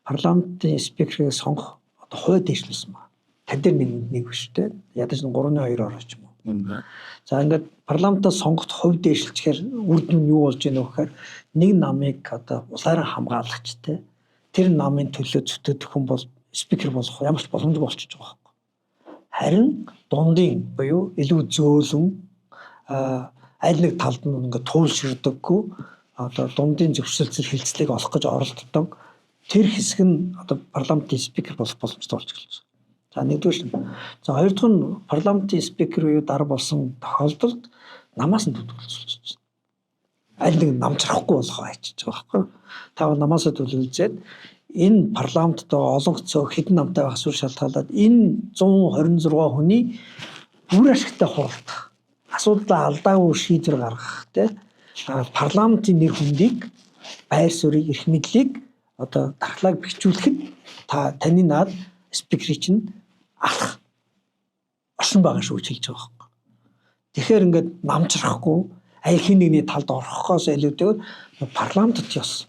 парламентын спикерийг сонгох одоо хой дэвшлүүлсэн байна. Тань дээр нэг биш те. Ядаж 3-2 ороо ч юм уу. За ингээд парламентаа сонгоход хувь дээшилчихээр үр дүн нь юу болж ийнө гэхээр нэг намыг одоо улаараа хамгаалагч те. Тэр намын төлөө зүтгэдэг хүн бол спикер болох ямар ч боломжгүй болчихж байгаа байхгүй. Харин дундын буюу илүү зөөлөн аль нэг талд нь ингээд туулширдаггүй одоо дундын зөвшөлтсөл хилцлийг олох гэж оролддог тэр хэсэг нь одоо парламентын спикер болох боломжтой болчихлоо. За нэгдүгээр нь. За хоёр дахь нь парламентын спикер буюу дарга болсон тохиолдолд намаас нь төлөвлөж байна. Аль нэг намжрахгүй болохоо хайчиж байгаа байхгүй. Та бол намаасаа төлөвлөжээд энэ парламентд байгаа олон цөөх хэдэн намтай байх сүр шалтгаалаад энэ 126 хүний бүр ашигтай хуралдах, асуудлаа алдаагүй шийдвэр гаргах те парламентын нэр хүндийг, байр суурийг, эрх мэдлийг одоо дархлааг бэхжүүлэхэд та таны наад спикерийг чинь алах оршин байгаа шүү гэж хэлж байгаа байхгүй. Тэгэхээр ингээд намжрахгүй аль хэн нэгний талд орохоос илүүтэйгээр парламентд ёс.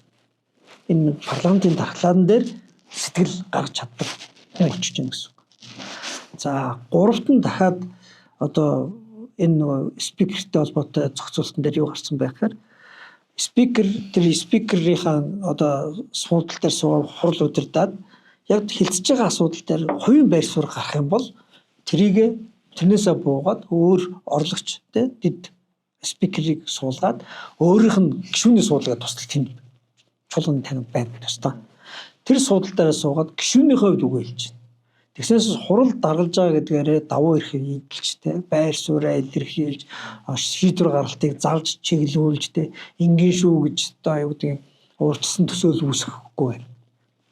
Энэ парламентын дархлаан дээр сэтгэл гаргаж чаддаг юм болчихж байна гэсэн үг. За гуравт нь дахиад одоо энэ нөгөө спикертэй холбоотой зохицуултан дээр юу гарсан байх гэхээр спикер тэр спикерийнхаа одоо суудал дээр суугаад хурал удирдаад яг хилцэж байгаа асуудал дээр хувийн байр суурь гарах юм бол тэрийг тэрнээсээ буугаад өөр орлогч те дэд спикерийг суулгаад өөрийнх нь гишүүний суудлаа тусдал тэнд чуулганы танив байна тусдаа. Тэр суудал дээрээ суугаад гишүүнийхээ хувьд үгээ хэлж байна. Тэгснээс хурал даргалж байгаа гэдгээрээ давуу эрхийг эдэлж те байр сууриа илэрхийлж шийдвэр гаргалтыг залж чиглүүлж те ингийн шүү гэж одоо юу гэдэг урьдчилсан төсөөл үүсгэхгүй байна.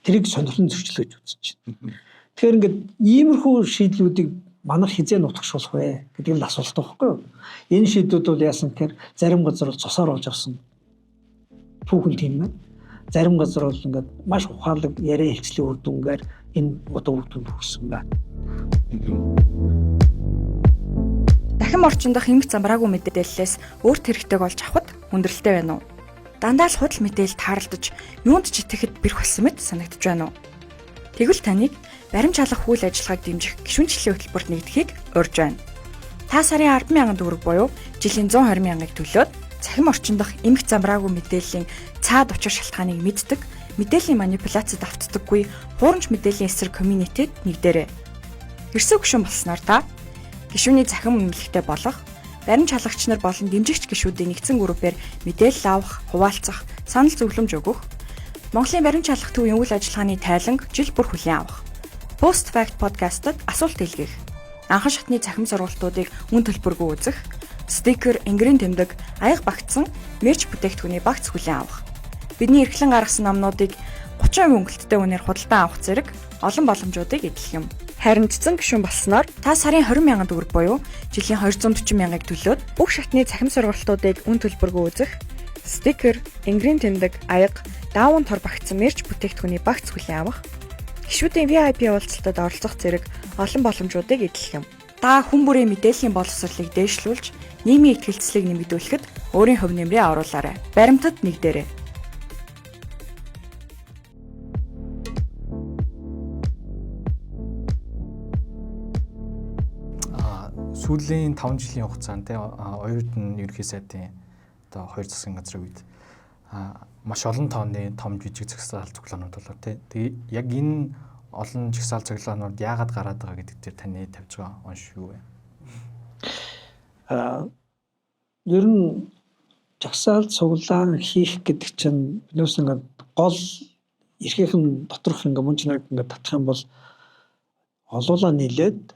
Тэрийг сонирхон зөрчлөөж үзэж байна. Тэгэхээр ингээд иймэрхүү шийдлүүдийг манайх хизээ нутагшуулах вэ гэдэг нь асуулт байхгүй юу? Энэ шийдлүүд бол яасан гэхээр зарим газар бол цусаар болж авсан түүхэн тийм байна. Зарим газар бол ингээд маш ухаалаг яриа хэлцлийн үр дүнгээр энэ одоо үр дүнд хүрсэн байна. Дахин орчиндох эмх замбраагүй мэдээллээс өөрт хэрэгтэйг олж авахд хүндрэлтэй байна уу? Дандаа л худал мэдээлэл тааралдаж юунд ч итгэхэд бэрх болсон мэт санагдаж байна уу? Тэгвэл таныг баримт шалгах үйл ажиллагааг дэмжих гишүүнчлэлийн хөтөлбөрт нэгдэхийг урьж байна. Та сарын 10,000 төгрөг буюу жилийн 120 мянгыг төлөөд цахим орчиндох эмх замбраагүй мэдээллийн цаад учир шалтгааныг мэддэг, мэдээллийн манипуляцид автдаггүй хуурамч мэдээллийн эсрэг community-д нэгдээрэй. Эрсэг гишүүн болсноор та гишүүний цахим үнэмлэхтэй болох, баримт шалгагч нар болон дэмжигч гишүүдийн нэгдсэн группээр мэдээлэл авах, хуваалцах, санал зөвлөмж өгөх, Монголын баримт шалгах төвийн үйл ажиллагааны тайланг жил бүр хүлээн авах, Post Fact podcast-д асуулт илгээх, анхан шатны цахим сургалтуудыг үн төлбөргүй үзэх, стикер, энгэрийн тэмдэг, аяга багтсан мерч бүтээгдэхүүний багц хүлээн авах. Бидний эрхлэн гаргасан номнуудыг 30% хөнгөлөлттэй үнээр худалдан авах зэрэг олон боломжуудыг эдлэх юм. Харин цэцэн гишүүн болсноор та сарын 20 мянган төгрөг буюу жилийн 240 мянгыг төлөөд бүх шатны цахим сургалтуудыг үн төлбөргүй үзэх, стикер, энгэрийн тэмдэг, аяга, даавын тор багтсан мерч бүтээгдэхүүний багц хүлээн авах, гишүүдийн VIP уулзалтад оролцох зэрэг олон боломжуудыг эдлэх юм. Та хүн бүрийн мэдээллийн боловсролыг дээшлүүлж, нийгмийн ихтгэлцлийг нэмэгдүүлэхэд өөрийн хувь нэмрээ оруулаарай. Баримтат нэгдээрэй. Сүүлийн 5 жилийн хугацаанд те оюутан ерөнхий сайдын одоо хоёр засгийн газрын үед маш олон тооны том жижиг жагсаал цуглаанууд болоо тий. Тэгээ яг энэ олон жагсаал цуглаанууд яагаад гараад байгаа гэдэг дээр таны тавьж байгаа онш юу вэ? Ер нь жагсаал цуглаан хийх гэдэг чинь биднээс ингээд гол эрхийнх нь доторх ингээд мөн чанарыг ингээд татах юм бол олуулаа нийлээд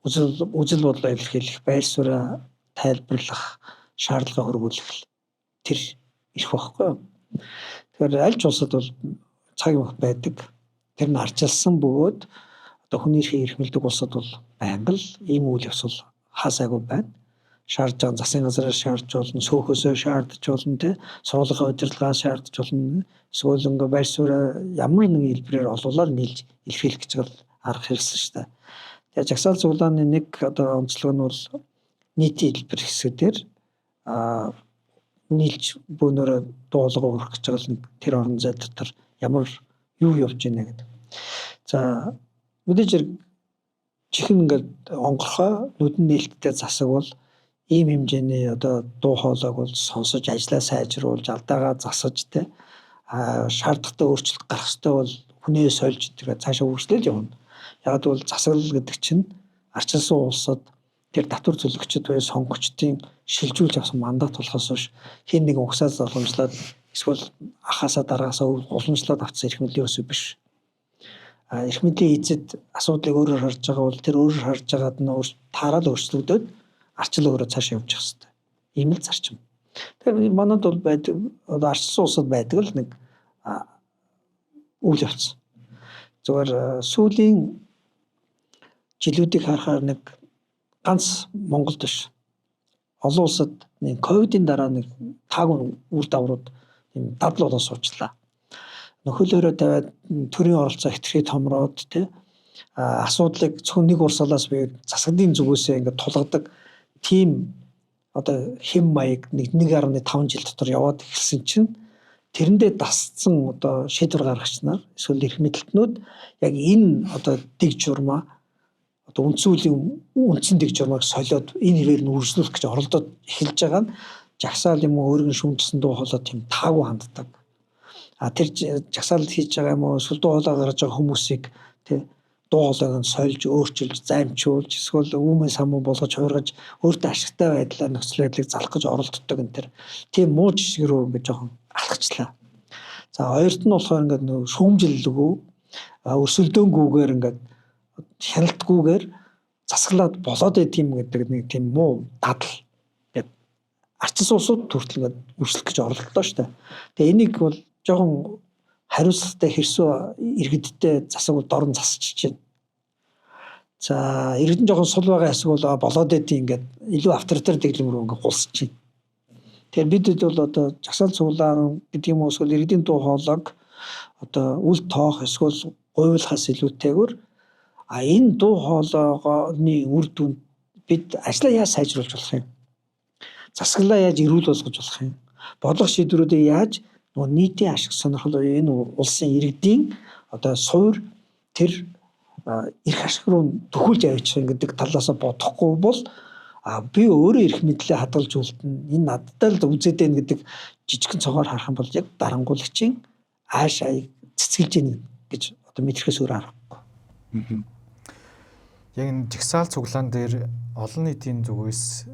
үзэл бодлоо илэрхийлэх, байр сууриа тайлбарлах, шаардлага хөрвүүлэх тэр эрх байхгүй юу? Тэгэхээр аль ч улсад бол цаг мөх байдаг. Тэр нь арчилсан бөгөөд одоо хүний эрхийг эрхэмлэдэг улсад бол байнга л ийм үйл явц бол хаасаагүй байна. Шаардж байгаа засгийн газраас шаардж болно, сөөхөөсөө шаардж болно, тэ сургуулийн удирдлагаас шаардж болно. Эсвэл ингээ байр сууриа ямар нэгэн хэлбэрээр олуулаад нийлж илэрхийлэх гэж байгаа арга хэрэгсэн шүү дээ. Тэгээ жагсаал цуглааны нэг одоо онцлог нь бол нийтийн хэлбэр хэсэг дээр нийлж бөөнөрөө дуулга өргөх гэж байгаа нэг тэр орон зай дотор ямар юу явж байна гэдэг. За мэдээж хэрэг чихэн ингээд онгорхой нүдэн нээлттэй засаг бол ийм хэмжээний одоо дуу хоолойг бол сонсож ажлаа сайжруулж алдаагаа засаж те шаардлагатай өөрчлөлт гарах ёстой бол хүнээ сольж тэр цаашаа үргэлжлэл явна. Яг бол засаглал гэдэг чинь арчилсан улсад тэр татвар төлөгчд буюу сонгогчдын шилжүүлж авсан мандат болохоос биш хэн нэгэн угсаас уламжлаад эсвэл ахаасаа дараасаа уламжлаад авсан эрх мэдлийн өсөв биш. Эрх мэдлийн эзэд асуудлыг өөрөөр харж байгаа бол тэр өөрөөр харж байгаад нь таарал өөрчлөгдөд арчил өөрөө цаашаа явж явах хэрэгтэй. Ийм л зарчим. Тэгэхээр манад бол байдаг, одоо арчилсан улсад байдаг л нэг үйл явц. Зүгээр сүүлийн жилүүдийг харахаар нэг ганц Монголд биш. Олон улсад нэг ковидын дараа нэг таагүй үр дагаврууд юм дадал болон суучлаа. Нөхөлөөрөө тавиад төрийн оролцоо хэтэрхий томроод тий асуудлыг зөвхөн нэг урсгалаас буюу засгийн зүгээсээ ингээд тулгадаг тийм одоо хэм маяг 1.5 жил дотор яваад эхэлсэн чинь тэрэндээ дасцсан одоо шийдвэр гаргагч нар эсвэл эрх мэдэлтнүүд яг энэ одоо дэг журмаа одоо үндсэн үеийн үндсэн дэг журмааг солиод энэ хэвээр нь үргэлжлүүлэх гэж оролдоод эхэлж байгаа нь жагсаал юм уу өөрийн шүүмжлсэн дуу хоолой тийм таагүй ханддаг. А тэр жагсаал хийж байгаа юм уу эсвэл дуу хоолой гаргаж байгаа хүмүүсийг тий дуу хоолойг нь сольж өөрчилж займчуулж эсвэл үүмэн самуу болгож хуургаж өөртөө ашигтай байдлаар нөхцөл байдлыг залах гэж оролддог энэ төр тийм муу жишг рүү ингээд жоохон алхачлаа. За хоёрт нь болохоор ингээд нөө шүүмжлэлгүй өрсөлдөөнгүүгээр ингээд хяналтгүйгээр засаглаад болоод идэм гэдэг нэг тийм муу дадал ингээд арчилсан улсууд хүртэл ингээд өрсөлдөх гэж оролдлоо шүү дээ. Тэгээ энийг бол жоохон хариуцлагатай хэрсүү иргэдтэй засаг бол дорн засчих чинь. За иргэдэн жоохон сул байгаа хэсэг бол болоод идэв ингээд илүү авторитар дэглэм рүү ингээд гулсаж чинь. Тэгэхээр бидэд бол одоо жагсаал цуглаан гэдэг юм уу эсвэл иргэдийн дуу хоолойг одоо үл тоох эсвэл гуйлахаас илүүтэйгээр энэ дуу хоолойгооны үр дүнд бид ажлаа яаж сайжруулж болох юм? Засаглалаа яаж эрүүл болгож болох юм? Бодлого шийдвэрүүдийг яаж нөгөө нийтийн ашиг сонирхол энэ улсын иргэдийн одоо суур тэр эрх ашиг руу төхүүлж авчих гэдэг талаасаа бодохгүй бол би өөрөө эрх мэдлээ хадгалж үлдэнэ. Энэ надтай л үзээд байна гэдэг жижигхэн цогоор харах юм бол яг дарангуулагчийн ааш аяг цэцгэлж гин гэж одоо мэдрэхээс өөр аргагүй. Яг энэ жагсаал цуглаан дээр олон нийтийн зүгээс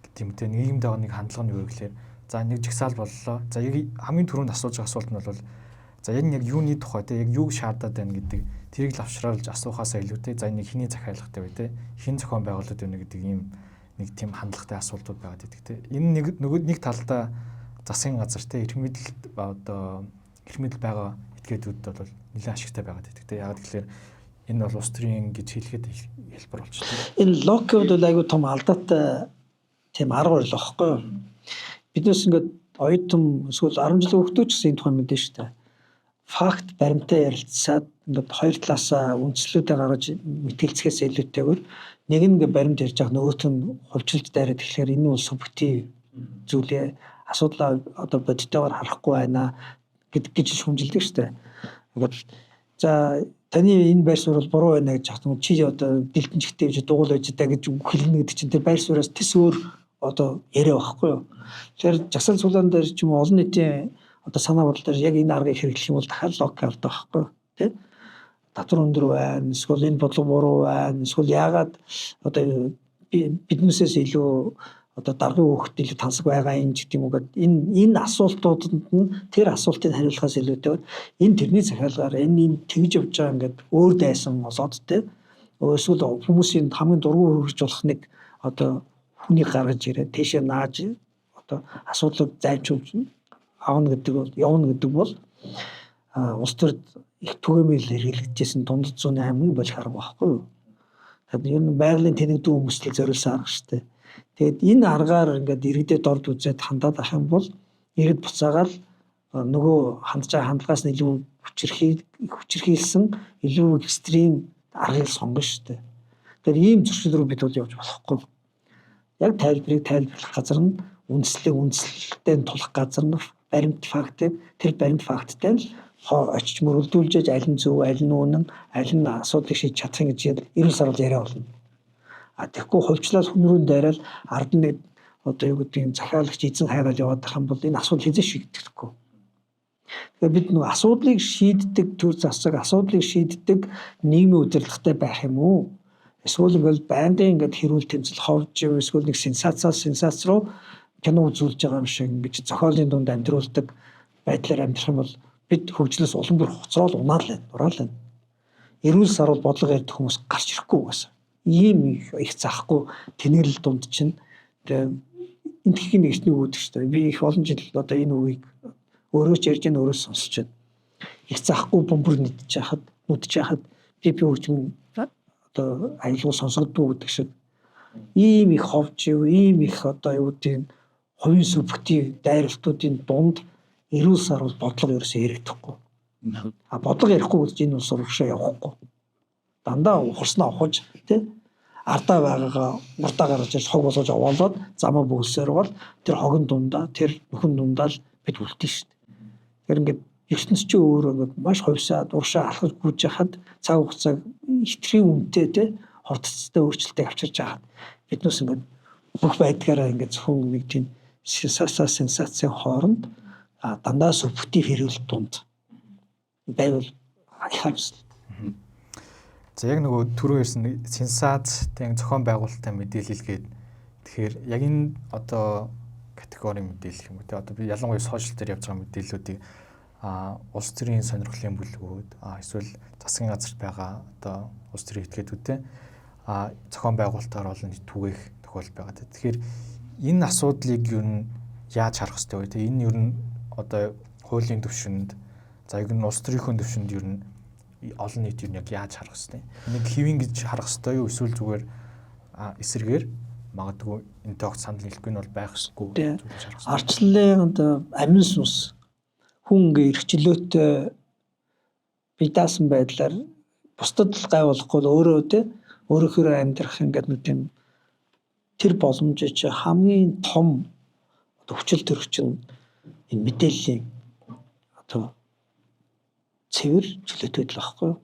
гэдэг юм те нийгэмд байгаа нэг хандлага нь юу гэхээр за нэг жагсаал боллоо. За яг хамгийн түрүүнд асууж байгаа асуулт нь бол за яг юуны тухай те яг юуг шаардаад байна гэдэг тэрийг л авшруулж асуухаасаа илүүтэй за энэ хэний захиалгатай вэ те хэн зохион байгуулалт байна гэдэг ийм нэг тийм хандлагатай асуултууд байгаад байдаг те. Энэ нэг нөгөө нэг талдаа засгийн газар те эрх мэдэлд одоо эрх мэдэл байгаа этгээдүүд бол нэлээд ашигтай байгаад байдаг те. Яг тэгэхээр энэ бол улс төрийн гэж хэлэхэд хэлбэр болчихсон. Энэ логикод бол айгүй том алдаатай тийм арга барил байхгүй юу? Биднээс ингээд оюутан эсвэл 10 жилийн хүүхдүүд ч гэсэн энэ тухай мэдэн шүү дээ. Факт баримтаа ярилцсаад ингээд хоёр талаасаа үндслүүдээ гаргаж мэтгэлцгээс илүүтэйгээр нэг нь ингээд баримт ярьж байгаа нөгөөх нь хувьчилж дайраад тэгэхээр энэ бол субъектив зүйлээ асуудлаа одоо бодитойгоор харахгүй байна гэж шүүмжилдэг шүү дээ. Ингээд за таны энэ байр суурь бол буруу байна гэж хатсан чи одоо дэлтэн чигтээ гэж дугуул байж даа гэж хэлнэ гэдэг чинь тэр байр сууриас тэс өөр одоо яриа байхгүй юу. Тэгэхээр жагсаал цуглаан дээр ч юм уу олон нийтийн одоо санаа бодол дээр яг энэ аргыг хэрэглэх юм бол дахиад логик авдаг байхгүй юу. Тэ? Татвар өндөр байна, эсвэл энэ бодлого буруу байна, эсвэл яагаад одоо биднээсээс илүү одоо даргын хүүхэд илүү тансаг байгаа юм ч гэдэг юм уу гэд энэ асуултуудад нь тэр асуултыг хариулахаас илүүтэйгээр энэ тэрний захиалгаар энэ тэгж явж байгаа ингээд өөр дайсан болоод те эсвэл хүмүүсийн хамгийн дургуй хөргөж болох нэг одоо хүнийг гаргаж ирээд тийшээ нааж одоо асуудлыг зайлшуулж авна гэдэг бол явна гэдэг бол улс төрд их түгээмэл хэрэглэгдэжсэн дундад зууны хамгийн болох арга байхгүй юу. Тэгэхээр ер нь байгалийн тэнэгдүү хүмүүстээ зориулсан арга шүү дээ. Тэгээд энэ аргаар ингээд иргэдэд дорд үзээд хандаад ах юм бол иргэд буцаагаал нөгөө хандж байгаа хандлагаас нь илүү хүчирхийлсэн илүү экстрим аргыг сонгоно шүү дээ. Тэгэхээр ийм зөрчил рүү бид бол явж болохгүй. Яг тайлбарыг тайлбарлах газар нь үндслийг үндслэлтэй тулах газар нь баримт фактыг тэр баримт факттай л очиж мөрөлдүүлж аль нь зөв, аль нь үнэн, аль нь асуудлыг шийдэж чадах юм гэж эрүүл сарвал яриа болно. А тэгэхгүй хувьчлал хүн рүү дайрал ард нэг одоо юу гэдгийг захиалагч эзэн хайгаал яваад байх юм бол энэ асуудал хэзээ шийдэгдэхгүй. Тэгэхээр бид нэг асуудлыг шийддэг төр засаг, асуудлыг шийддэг нийгмийн удирдлагатай байх юм уу? Эсвэл ингээл байнгын ингээд хэрүүл тэмцэл ховж эсвэл нэг сенсациас сенсац руу кино үзүүлж байгаа юм шиг ингэж зохиолын дунд амьдруулдаг байдлаар амьдрах юм бол бид хөгжлөөс улам бүр хоцроод унаал байна, ураал байна. Эрүүл сарвал бодлого ярьдаг хүмүүс гарч ирэхгүй угаасаа. Ийм их захгүй тэнэглэл дунд чинь тэгээ энтхийн нэг эртний үг шүү дээ. Би их олон жил одоо энэ үгийг өөрөө ч ярьж байна, өөрөө сонсож байна. Их захгүй бөмбөр нүдж яхад би хөгжим одоо аюулгүй сонсогддог гэдэг шиг ийм их ховж ив, ийм их одоо юу гэдгийг хувийн субъектив дайралтуудын дунд эрүүл сарвал бодлого ерөөсөө яригдахгүй. А бодлого ярихгүй гэж энэ улс урагшаа явахгүй. Дандаа ухарснаа ухаж тий ардаа байгаагаа урдаа гаргаж ирж хог болгож овоолоод замаа бөглөсөөр бол тэр хогон дундаа тэр нөхөн дундаа л бид үлдэн шүү дээ. Тэгэхээр ингээд ертөнц чинь өөрөө ингээд маш хувьсаад уршаа алхаж гүйж яхад цаг хугацааг хитрхийн үнэтэй тий хурдцтай өөрчлөлтийг авчирч яхад биднээс ингээд бүх байдгаараа ингээд зөвхөн нэг тийм сенсацийн хооронд дандаа субъектив хэрүүлэлт дунд байвал харамсал. За яг нөгөө түрүү ярьсан сенсац тийм зохион байгуулалттай мэдээлэл гээд тэгэхээр яг энэ одоо категорийн мэдээлэл юм уу те одоо би ялангуяа сошиал дээр явж байгаа мэдээллүүдийг улс төрийн сонирхлын бүлгүүд эсвэл засгийн газарт байгаа одоо улс төрийн этгээдүүд те зохион байгуулалтаар олон түгээх тохиолдол байгаа те. Тэгэхээр энэ асуудлыг юу н яаж харах ёстой вэ те? Энэ юу н одоо хуулийн түвшинд за яг нь улс төрийнхөө түвшинд юу н олон нийт юу яг яаж харах ёстой? Энийг хэвэн гэж харах ёстой юу эсвэл зүгээр эсрэгээр магадгүй энэ огт санал нийлэхгүй нь бол байх ёсгүй зүйл харах ёстой. Арчлалын одоо амин сүнс хүн ингээ эрхчлөөтэй бие даасан байдлаар бусдад л гай болохгүй л өөрөө те өөрөөхөө амьдрах ингээд нэг тийм тэр боломжийг чи хамгийн том одоо хүчил төрөгч нь энэ мэдээллийн одоо цэвэр чөлөөтэй л байхгүй юу.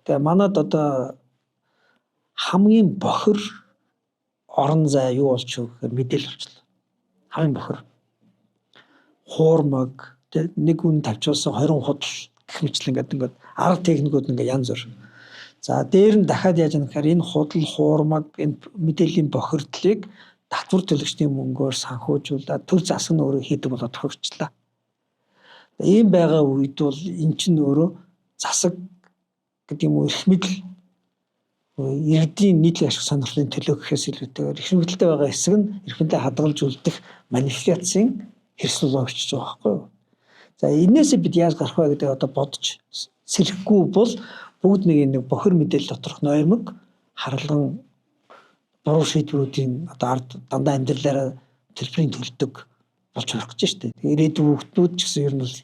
Тэгээ манад одоо хамгийн бохир орон зай юу болж вэ гэхээр мэдээлэл болчихлоо. Хамгийн бохир. Хуурмаг тэ нэг үн тавьчихсан 20 худал гэх мэтлэн ингээд ингээд арга техникүүд ингээд янз бүр. За дээр нь дахиад яаж юм гэхээр энэ худал хуурмаг энэ мэдээллийн бохирдлыг татвар төлөгчдийн мөнгөөр санхүүжүүлээд төр засаг нь өөрөө хийдэг болоод тохирчлаа. Ийм байгаа үед бол эн чинь өөрөө засаг гэдэг юм уу эрх мэдэл иргэдийн нийтийн ашиг сонирхлын төлөө гэхээс илүүтэйгээр эрх мэдэлтэй байгаа хэсэг нь эрх мэдлээ хадгалж үлдэх манипуляцийн хэрэгсэл болчихж байгаа байхгүй юу? За энээсээ бид яаж гарах вэ гэдэг одоо бодож сэрэхгүй бол бүгд нэг бохир мэдээлэл доторх ноёрмог харалган буруу шийдвэрүүдийн одоо ард дандаа амьдралаараа төлбөрийн төлдөг болж хувирах гэж шүү дээ. Тэгээ ирээдүйн хүүхдүүд ч гэсэн ер нь бол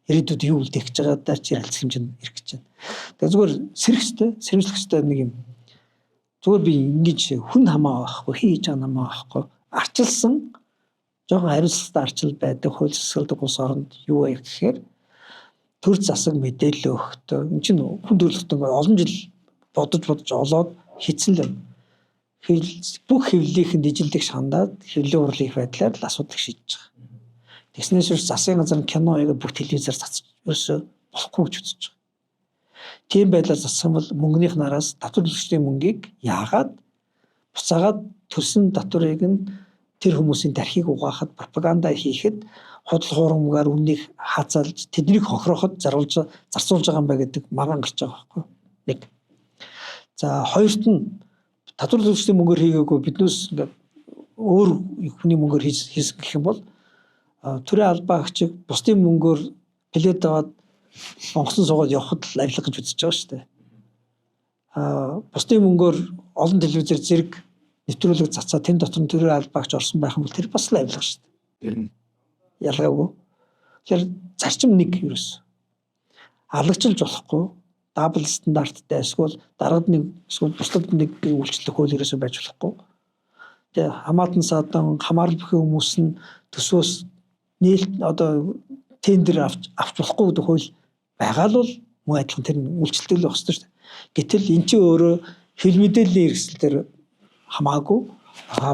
ирээдүйд юу үлдээх гэж байгаадаа ч ярилцах хэмжээнд ирэх гэж байна. Тэгээ зүгээр сэрэх ёстой, сэрэмжлэх ёстой нэг юм. Зүгээр би ингэж хүн хамаа байхгүй, хийж байгаа хамаа байхгүй. Арчилсан жоохон хариуцлагатай арчил байдаг, хууль засгалдаг улс оронд юу вэ гэхээр төр засаг мэдээлэл өгөхдөө эн чинь хүн төрөлхтөн олон жил бодож олоод хийцэн л юм. Бүх хэвлэлийнхэн нийжлэлийг шандаад хэвлэлийн хурлын их байдлаар л асуудлыг шийдэж байгаа. Тэгснээс хойш засгийн газар кино хийгээд бүх телевизээр цацж ерөөсөө болохгүй гэж үзэж байгаа. Тийм байдлаар засах юм бол мөнгөнийх нараас татвар төлөгчдийн мөнгийг яагаад буцаагаад төрсөн татварыг нь тэр хүмүүсийн дархийг угаахад, пропаганда хийхэд, худал хуурамгаар үннийг хаацаалж тэднийг хохирооход заруулж зарцуулж байгаа юм байна гэдэг маргаан гарч байгаа байхгүй нэг. За, хоёрт нь татвар төлөгчдийн мөнгөөр хийгээгүй, биднээс ингээд өөр хүний мөнгөөр хийсэн гэх юм бол төрийн албаа агчиг бусдын мөнгөөр плед аваад онгоцон суугаад явхад л авилга гэж үзэж байгаа шүү дээ. Бусдын мөнгөөр олон телевизээр зэрэг нэвтрүүлэг цацаа тэн дотор нь төрийн албаагч орсон байх юм бол тэр бас л авилга шүү дээ. Ялгаагүй. Тэгэхээр зарчим нэг ерөөс. Алагчилж болохгүй, double стандарттай эсвэл даргад нэг, эсвэл бусдад нэг үйлчлэх хууль ерөөсөө байж болохгүй. Тэгээ хамаатан садан хамаарал бүхий хүмүүс нь төсвөөс нээлт одоо тендер авч болохгүй гэдэг хууль байгаа л бол мөн адилхан тэр үйлчлдэг л байх ёстой шүү дээ. Гэтэл эн чинь өөрөө хэл мэдээллийн хэрэгсэл дээр хамаагүй,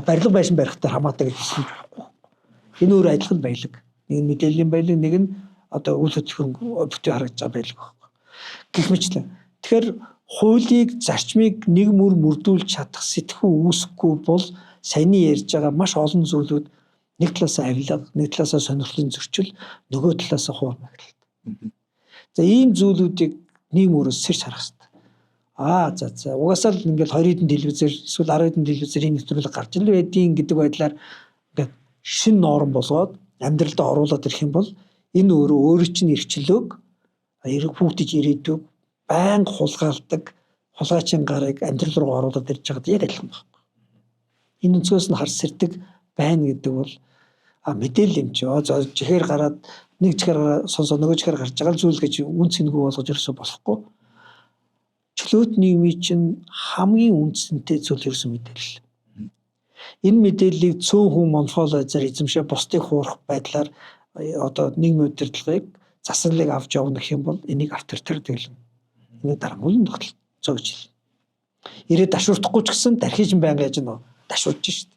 барилга байшин барих дээр хамаатай гэж хэлсэн болохгүй. Энэ өөр адилхан баялаг. Нэг нь мэдээллийн баялаг, нэг нь одоо үйл хөдлөх бүтээ харагдаж байгаа баялаг байхгүй. Гэх мэтлэн. Тэгэхээр хуулийг, зарчмыг нэг мөр мөрдүүлж чадах сэтгхүү үүсэхгүй бол саяны ярьж байгаа маш олон зүйлүүд нэг талаасаа авилга, нэг талаасаа сонирхлын зөрчил, нөгөө талаасаа хуур маягдалт. За, ийм зүйлүүдийг нэг мөрөөс сэрч харах хэрэгтэй. За, угаасаа л ингээл 20 хэдэн телевизээр эсвэл 10 хэдэн телевизээр энэ нэвтрүүлэг гарч ил байдгийн гэдэг байдлаар ингээд шин норм болгоод амьдралдаа оруулаад ирэх юм бол энэ өөрөө өөрийн чинь эрхчлөөг, эрг хүүхдэж ирээдүг байнга хулгайлдаг хулгайчийн гарыг амьдрал руу оруулаад ирж байгаад яг адилхан байхгүй. Энэ өнцгөөс нь харс сэрдэг байна гэдэг бол мэдээлэл юм чи чихээр гараад нэг чихээр сонсоо нөгөө чихээр гарч байгаа зүйл гэж үн цэнгүй болгож ерөөсөө болохгүй. Чөлөөт нийгмийн чинь хамгийн үндсэнтэй зүйл ерөөсөө мэдээлэл. Энэ мэдээллийг цөөн хүн монополизаар эзэмшээ бусдыг хуурах байдлаар одоо нийгмийн удирдлагыг, засаглалыг авч явна гэх юм бол энийг авторитар дэглэн. Энийг дарангуйлан тогтолцоо гэж хэлнэ. Ирээд дашуурдахгүй ч гэсэн дархиж байнга яаж нөө дашуурж шít.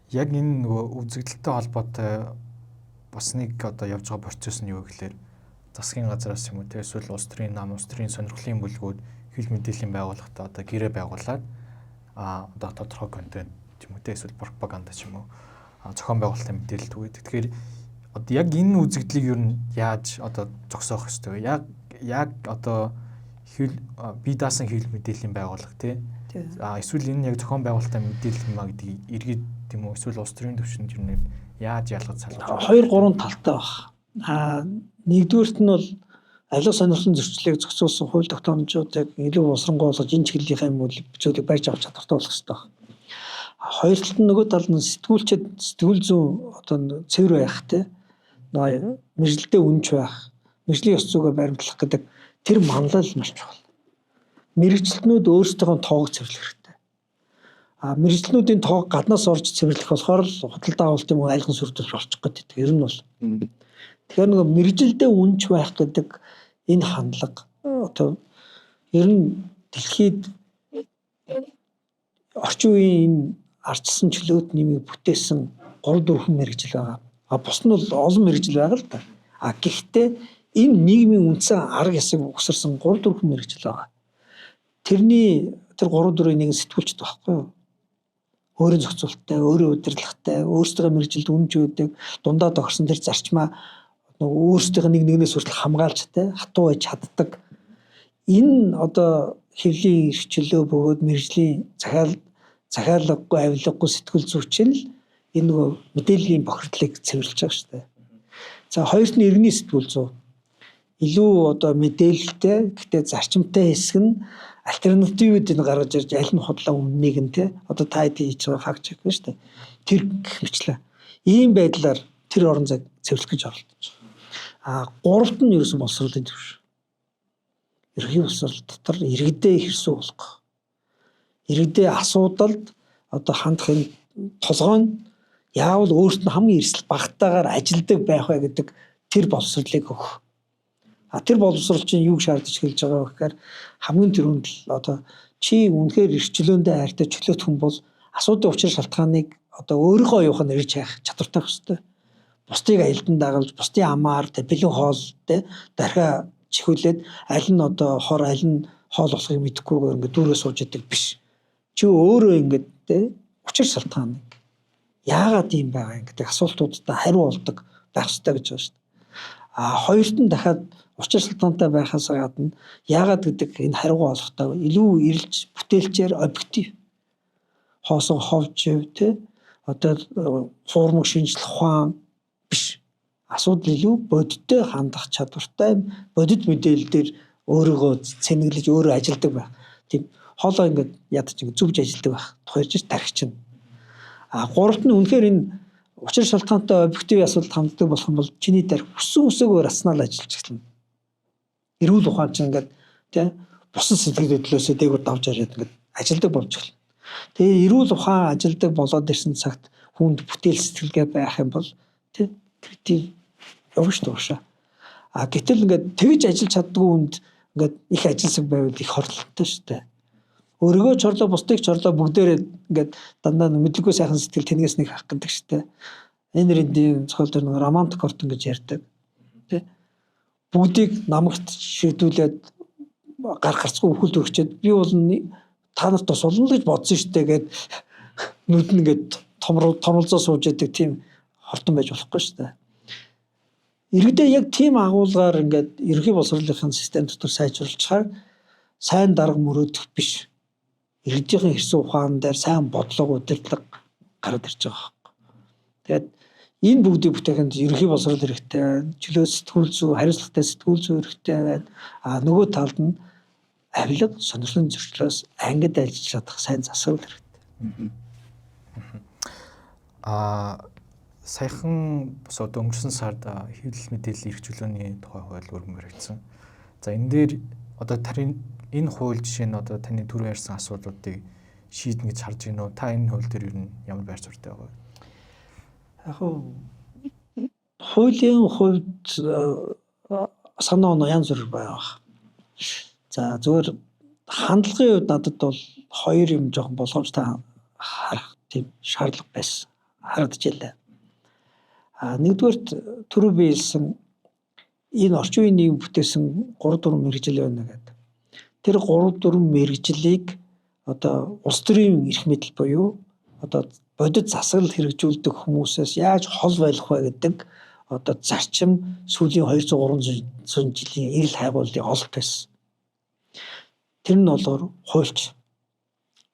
Яг энэ нөгөө үзэгдэлтэй холбоотой бас нэг одоо явж байгаа процесс нь юу гэхээр засгийн газраас юм уу те, эсвэл улс төрийн нам, улс төрийн сонирхлын бүлгүүд хэл мэдээллийн байгууллагатай одоо гэрээ байгуулад одоо тодорхой контент ч юм уу те, эсвэл пропаганда ч юм уу, зохион байгуулалтын мэдээлэл түгээдэг. Тэгэхээр одоо яг энэ үзэгдлийг ер нь яаж одоо зогсоох ёстой вэ? Яг одоо хэл бие даасан хэл мэдээллийн байгууллага те, эсвэл энэ яг зохион байгуулалтын мэдээлэл юм а гэдгийг иргэд тийм үү, эсвэл улс төрийн түвшинд ер нь яаж ялгаж салгаж 2 3 талтай баг. Нэгдүгээрт нь бол авилга сонирхлын зөрчлийг зохицуулсан хууль тогтоомжуудыг илүү боловсронгуй болгож энэ чиглэлийнхаа юм зүйлийг барьж авах чадвартай болох хэрэгтэй баг. Хоёр талд нь нөгөө тал нь сэтгүүлчид сэтгүүл зүйн одоо цэвэр байх те, нөгөө мэргэжилдээ үнэнч байх, мэргэжлийн ёс зүйгээ баримтлах гэдэг тэр манлал маш чухал. Мэргэжилтнүүд өөрсдийнхөө тоог цэвэрлэх хэрэгтэй. Мэргэжилтнүүдийн тоог гаднаас орж цэвэрлэх болохоор л худалдаа авалт юм уу айлган сүрдүүлж болчих гээд байдаг. Ер нь бол. Тэгэхээр нөгөө мэргэжилдээ үнэнч байх гэдэг энэ хандлага одоо ер нь дэлхийд орчин үеийн энэ ардчилсан чөлөөт нийгмийг бүтээсэн 3 4 мэргэжил байгаа. Бус нь бол олон мэргэжил байгаа л да. Гэхдээ энэ нийгмийн үндсэн арга ёсыг угсарсан 3 4 мэргэжил байгаа. Тэрний тэр 3 4-ийн нэг сэтгүүлчд байхгүй юу? Өөрийн зохицуулттай, өөрийн удирдлагатай, өөрсдийнхөө мэргэжилд үнэнч байдаг, дундаа тохирсон тэр зарчмаа нөгөө өөрсдийнхөө нэг нэгнээс хүртэл хамгаалж те хатуу байж чаддаг. Энэ одоо хэвлийн эрхчлөө бөгөөд мэргэжлийн захиалгагүй, авилгагүй сэтгүүл зүйч л энэ нөгөө мэдээллийн бохирдлыг цэвэрлж байгаа шүү дээ. За, хоёрт нь иргэний сэтгүүл зүй. Илүү одоо мэдээлэлтэй, гэхдээ зарчимтай хэсэг нь альтернативүүдийг гаргаж ирж аль нь худлаа үннийг нь те одоо та хэд хийж байгаа fact check шүү дээ. Тэр гэх мэтлээ. Ийм байдлаар тэр орон зайг цэвэрлэх гэж оролдож байгаа. Гуравт нь ерөөсөн боловсролын төвш. Ерөнхий боловсрол дотор иргэдээ хэрсүү болгох. Иргэдээ асуудалд одоо хандах энэ толгой нь яавал өөрт нь хамгийн эрсдэл багтаагаар ажилдаг байх вэ гэдэг тэр боловсролыг өгөх. Тэр боловсрол чинь юуг шаардаж эхэлж байгаа вэ гэхээр хамгийн түрүүнд л одоо Чи үнэхээр эрх чөлөөндөө хайртай чөлөөт хүн бол асуудлын учир шалтгааныг одоо өөрийнхөө оюухаар ирж хайх чадвартай байх ёстой. Бусдыг аялдан дагалж, бусдын амаар тэ бэлэн хоол тэ дархиа чихүүлээд аль нь одоо хор аль нь хоол болохыг мэдэхгүйгээр ингээд дүүрээ сууж идэг биш. Чи өөрөө ингээд тэ учир шалтгааныг яагаад ийм байгаа юм гэдэг асуултуудад хариу олдог байх ёстой гэж байна шүү дээ. А хоёрт нь дахиад учир шалтгаантай байхаас гадна яагаад гэдэг энэ хариугаа олохдоо илүү эрэлж бүтээлчээр объектив хоосон ховж тэ одоо хуурмаг шинжлэх ухаан биш. Асуудал илүү бодиттой хандах чадвартай бодит мэдээлэл дээр өөрийгөө цэнэглэж өөрөө ажилдаг байх. Тийм хоолоо ингээд ядаж ингээд зүвж ажилдаг байх. Тухайж тархич нь. А гуравт нь үнэхээр энэ учир шалтгаантай объектив асуудалд ханддаг болох юм бол чиний тархи хүссэн үсээгөө рационал ажиллаж эхэлнэ. Эрүүл ухаан чинь ингээд тий бусад сэтгэл хөдлөлөөсөө дээгүүр давж хараад ингээд ажилдаг болж эхэлнэ. Тэгээ эрүүл ухаан ажилдаг болоод ирсэн цагт хүнд бүтээл сэтгэлгээ байх юм бол тий креатив явна шүү дээ. А гэтэл ингээд тэгж ажиллаж чаддгүй хүнд ингээд их ажилсаг байвал их хорлолтой шүү дээ. Өөрийгөө ч хорлоо, бусдыг ч хорлоо, бүгдээрээ ингээд дандаа мэдлэггүй сайхан сэтгэл тэнэгээс нэг хах гэдэг шүү дээ. Энэ рэндийн зохиол дээр нэг романтик хортон гэж ярьдаг. Тэ? Бүгдийг намагт шийдүүлээд гар гарцгүй өвхөлд өргөчөөд би бол та нарт тус болно л гэж бодсон шүү дээ гэд нүд нь ингээд томролзоо сууж яадаг тийм хортон байж болохгүй шүү дээ. Иргэдээ яг тийм агуулгаар ингээд ерөнхий боловсролын систем дотор сайжруулчихаар сайн дарга мөрөөдөх биш. Иргэдийн хэрсэн ухаан дээр сайн бодлого удирдлага гараад ирж байгаа байхгүй. Тэгээд энэ бүгдийг бүтээхэд ерөнхий боловсрол хэрэгтэй, чөлөө сэтгүүл зүй, хариуцлагатай сэтгүүл зүй хэрэгтэй байна. А нөгөө талд нь авилга, сонирхлын зөрчлөөс ангид ажиллаж чадах сайн засвар хэрэгтэй. А саяхан бас одоо өнгөрсөн сард хэвлэл мэдээллийн эрх чөлөөний тухай хууль өргөн баригдсан. За энэ дээр одоо таны энэ хууль жишээ нь одоо таны түрүү ярьсан асуудлуудыг шийднэ гэж харж байна уу? Та энэ хууль дээр ер нь ямар байр суурьтай байгаа вэ? Яг хуулийн хувьд санаа оноо янз бүр байгаа. За зөвхөн хандлагын хувьд надад бол хоёр юм жоохон болгоомжтой харах тийм шаардлага байсан. Харагдчихлаа. А нэгдүгээрт түрүү би хэлсэн энэ орчин үеийн нийгэм бүтээсэн 3-4 мэргэжил байна гэдэг. Тэр 3-4 мэргэжлийг одоо улс төрийн эрх мэдэл буюу одоо бодит засаглал хэрэгжүүлдэг хүмүүсээс яаж хол байлгах вэ гэдэг одоо зарчим сүүлийн 200-300 жилийн эрэл хайгуулын ололт байсан. Тэр нь болохоор хуульч,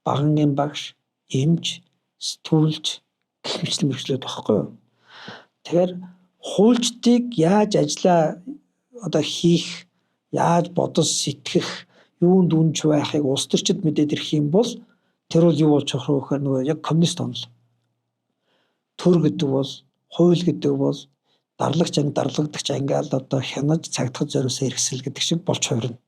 багангийн багш, эмч, сэтгүүлч гэх мэтлэн мэргэжлүүд багхгүй юу? Тэгэхээр хуульчдыг яаж ажлаа одоо хийх, яаж бодож сэтгэх, юунд үнж байхыг улс төрчид мэдээд ирэх юм бол тэр бол юу болж явах вэ гэхээр нөгөө яг коммунист онол. Төр гэдэг бол, хууль гэдэг бол дарлагч анги, дарлагдагч ангиал одоо хянаж цагдахад зориулсан хэрэгсэл гэдэг шиг болж хувирна.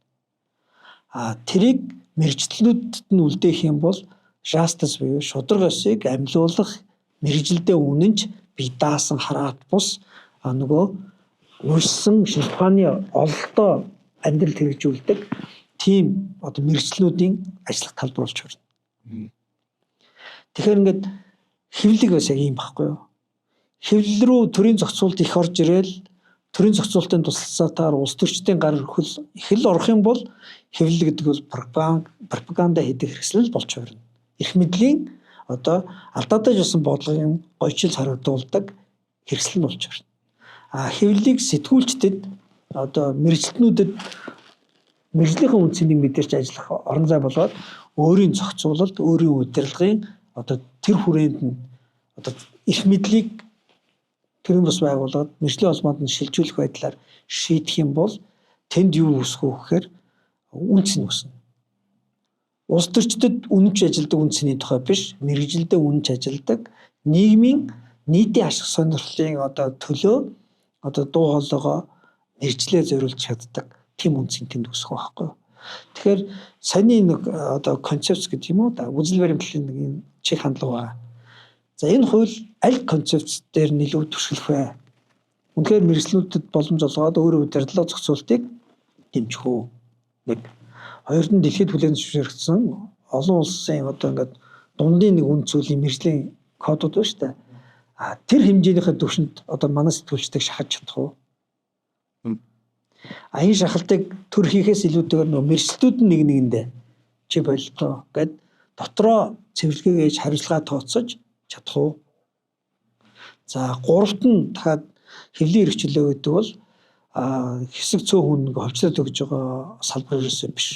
А тэрийг мэргэжлүүдэд нь үлдээх юм бол жастис буюу шударга ёсыг амьлуулах мэргэжилдээ үнэнч бие даасан хараат бус нөгөө уншсан шинжлэх ухааны ололтоо амьдрал хэрэгжүүлдэг тийм одоо мэргэжлүүдийн ажиллах талбар болж хувирна. Тэгэхээр ингээд хэвлэг бас яг ийм байхгүй юу? Хэвлэл рүү төрийн зохицуулалт их орж ирээл төрийн зохицуулалтын туслалцаатаар улс төрчдийн гар хөл их л орох юм бол хэвлэл гэдэг бол пропаганда хийдэг хэрэгсэл болж хувирна. Эрх мэдлийн одоо алдаатай жисэн бодлогын гойчил харагдуулдаг хэрэгсэл нь болж хувирна. А хэвлэлийг сэтгүүлчдэд одоо мэргэжилтнүүдэд мэргэжлийнхээ үндсийг мэдэрч ажиллах орон зай болгоод өөрийн зохицуулалт, өөрийн удирдлагын одоо тэр хүрээнд нь одоо эрх мэдлийг төрийн бус байгууллагад мэргэжлийн холбоонд нь шилжүүлэх байдлаар шийдэх юм бол тэнд юу үүсэх вэ гэхээр үнц нь үүснэ. Улс төрчдөд үнэнч ажилдаг үнцний тухай биш, мэргэжилдээ үнэнч ажилдаг нийгмийн нийтийн ашиг сонирхлын одоо төлөө одоо дуу хоолойгоо мэргэжлээ зориулж чаддаг тийм үнцийг тэнд үүсэх байхгүй. Тэгэхээр саяны нэг одоо концепц гэдэг юм уу да үзэл баримтлалын нэг энэ чиг хандлага байгаа. За энэ хууль аль концепц дээр нэлээд түшиглэх вэ? Үнэхээр мэргэжлүүдэд боломж олгоод өөрөө удирдлага зохицуултыг дэмжих үү? Нэг. Хоёрт нь дэлхийд хүлээн зөвшөөрөгдсөн олон улсын одоо ингээд дундын нэг үнд зүйлийн мэргэжлийн кодууд байна шүү дээ. А тэр хэмжээнийхээ түвшинд одоо манай сэтгүүлчдийг шахаж чадах уу? А энэ шахалтыг төр хийхээс илүүтэйгээр нөгөө мэргэжилтүүд нь нэг нэгэндээ чи болтоо гэд дотроо цэвэрлэгээ хийж хариуцлага тооцож чадах уу? За гуравт нь дахиад хэвлийн эрхчлөө гэдэг бол хэсэг цөөн хүн нэг ховчлоод өгж байгаа салбар ерөөсөө биш.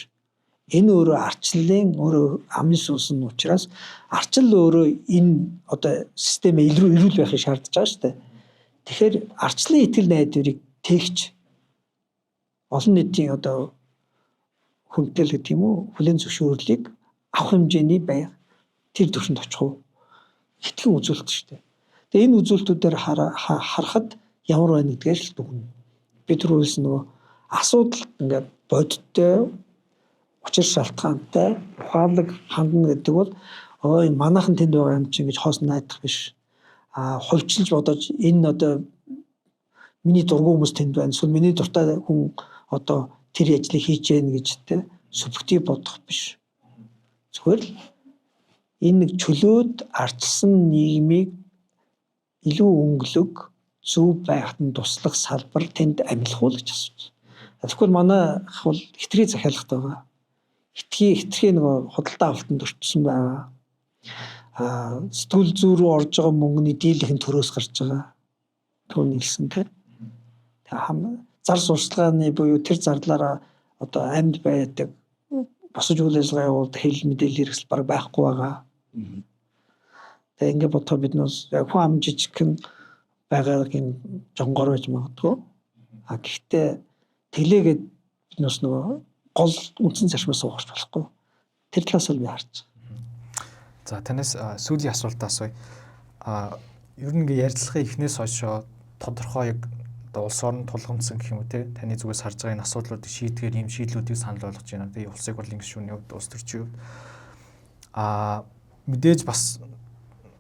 Энэ өөрөө арчлалын өөрөө амын сүнс нь учраас арчлал өөрөө энэ одоо системээ илүү эрүүл байхыг шаардж байгаа шүү дээ. Тэгэхээр арчлалын итгэл найдварыг тэгч олон нийтийн одоо хүнтэй л гэдэг юм уу хүлээн зөвшөөрлийг авах хэмжээний байх тэр төвшөнд очих уу? Хитгэн үзүүлэлт шүү дээ. Тэгээ энэ үзүүлэлтүүдээр харахад ямар байна гэдгээр л дүгнэ. Би түр хэлсэн нөгөө асуудал ингээд бодиттой учир шалтгаантай ухаалаг хандна гэдэг бол ой манайхан тэнд байгаа юм чинь гэж хоосон найдах биш. А хувьчилж бодож энэ одоо миний дургүй хүмүүс тэнд байна. Эсвэл миний дуртай хүн одоо тэр ажлыг хийж гэн гэж те субъектив бодох биш. Зүгээр л энэ нэг чөлөөд ардчилсан нийгмийг илүү өнгөлөг зөв байхад нь туслах салбар тэнд амилах уу гэж асууж. Тэгэхгүй манайх бол хитрхи захиалгатай байгаа. Хитрхи нөгөө худалдаа авалтанд өртсөн байгаа. Аа сэтгүүл зүй рүү орж байгаа мөнгөний дийлэх нь төрөөс гарч байгаа. Түүний хэлсэн те. Тэгээ зар сурталчилгааны буюу тэр зарлаараа одоо амьд байдаг босож үйл ажиллагаа явуулдаг хэл мэдээлэл хэрэгсэл баг байхгүй байгаа. Тэгээ ингээд бодоход бид нээс хүн ам жижигхэн байгаагийн жонгор байж магадгүй. А гэхдээ тэлээгээд бид нээс нөгөө гол үндсэн зарчмаас уурч болохгүй. Тэр талаас л би харж байгаа. За танаас сүүлийн асуулт асууя. А ер нь ингээ ярилцлагын эхнээс хойшоо тодорхой яг одоо улс орон тулгамдсан гэх юм уу те таны зүгээс харж байгаа энэ асуудлуудыг шийдэхээр ийм шийдлүүдийг санал болгож байна. Тэгээ улсын хурлын гишүүний хувьд, улс төрчийн хувьд а мэдээж бас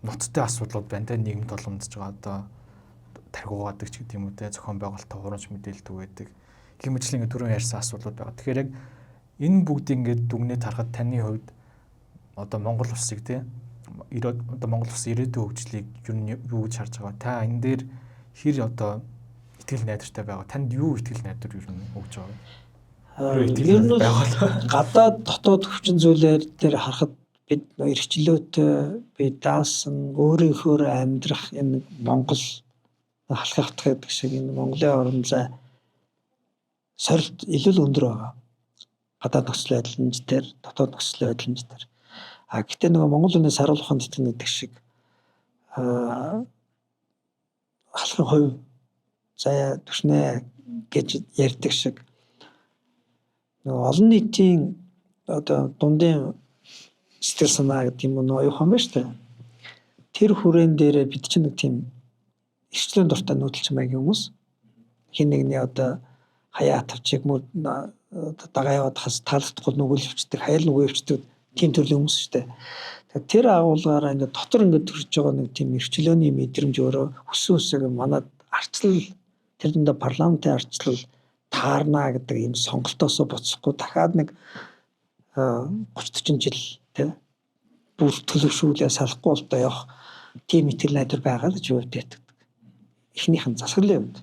ноцтой асуудлууд байна те нийгэм тулгамдж байгаа одоо тархиугаадаг ч гэдэг юм уу те зохион байгуулалтаа хурамч мэдээлэл түгээдэг. Гэх мэтлэн ингээ түрүүн ярьсан асуудлууд байгаа. Тэгэхээр яг энэ бүгдийг ингээд дүгнээд харахад таны хувьд одоо Монгол улсыг те одоо Монгол улсын ирээдүйн хөгжлийг юу гэж харж байгаа. Та энэ дээр хэр одоо итгэл найдвартай байгаа. Танд юу итгэл найдвар ер нь өгж байгаа вэ? Ер нь гадаад дотоод хүчин зүйлээр дээр харахад бид эрхчлөөтэй би даасан өөрийнхөө амьдрах энэ Монгол халахах гэдэг шиг энэ Монголын орон зай сорилт илүү л өндөр байгаа. Гадаад нөхцөл байдал нь дээр, дотоод нөхцөл байдал нь дээр. А гэтээ нөгөө Монгол хүний саруул ухаанд итгэнэ гэдэг шиг халахын хувь заяа түшнэ гэж ярьдаг шиг нөгөө олон нийтийн одоо дундын сэтгэл санаа гэдэг юм уу нөгөө оюухан байна шүү дээ. Тэр хүрээн дээрээ бид чинь нэг тийм эрхчлөөний дуртай нүүдэлчин маягийн хүмүүс хин нэгний одоо хаяа тавчиг мөр дагаа яваад хас таалагдахгүй нүгэл өвчдөг, хаяал нүгэл өвчдөг тийм төрлийн хүмүүс шүү дээ. Тэгэхээр тэр агуулгаараа ингээд дотор ингээд төрж байгаа нэг тийм эрхчлөөний мэдрэмж өөрөө хүссэн үсэг манад арчлал тэр дундаа парламентын арчлал таарна гэдэг ийм сонголтоосоо буцахгүй дахиад нэг 30 40 жил тий бүр төлөвшүүлээ салахгүй болдоо явах тийм итгэл найдвар байгаа л гэж хувьд итгэдэг. Эхнийх нь засаглалын хувьд.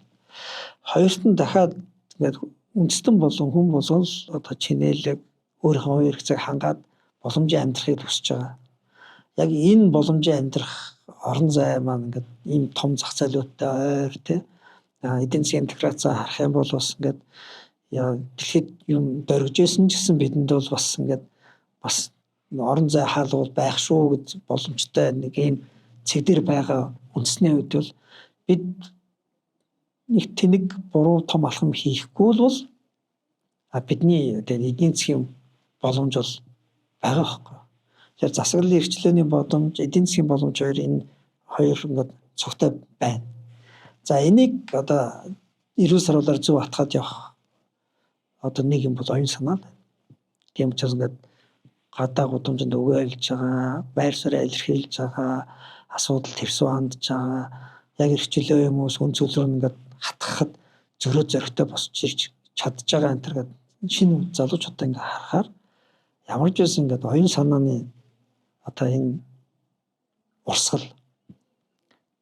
Хоёрт нь дахиад ингээд үндэстэн болон хүн болгон л одоо чинээлэг өөрийнхөө оюун хэрэгцээг хангаад боломжийн амьдрахыг хүсэж байгаа. Яг энэ боломжийн амьдрах орон зай маань ингээд ийм том зах зээлүүдтэй ойр тий эдийн засгийн интеграцаа харах юм бол бас ингээд дэлхийд юм дөрвижсэн ч гэсэн бидэнд бол бас ингээд бас орон зай хаалгуул байх шүү гэж боломжтой нэг ийм цэг дээр байгаа үндэсний хувьд бол бид нэг тэнэг буруу том алхам хийхгүй л бол бидний эдийн засгийн боломж бол байгаа байхгүй. Тэгэхээр засаглалын эрхчлөөний боломж, эдийн засгийн боломж хоёр энэ хоёр ингээд цогтой байна. За энийг одоо эрүүл саруулаар зөв атгаад явах одоо нэг юм бол оюун санаа л. Тийм учраас ингээд гадаа гудамжинд өгөө айлж байгаа, байр сууриа илэрхийлж байгаа, асуудал тэрсүү хандж байгаа, яг эрхчлөө юм уу үн зүйлрөө ингээд хатгахад зөрөө зөрөгтэй босч ирж чадж байгаа энэ төр гэдэг шинэ залуучуудаа ингээд харахаар Ямар ч байсан ингээд оюун санааны одоо энэ урсгал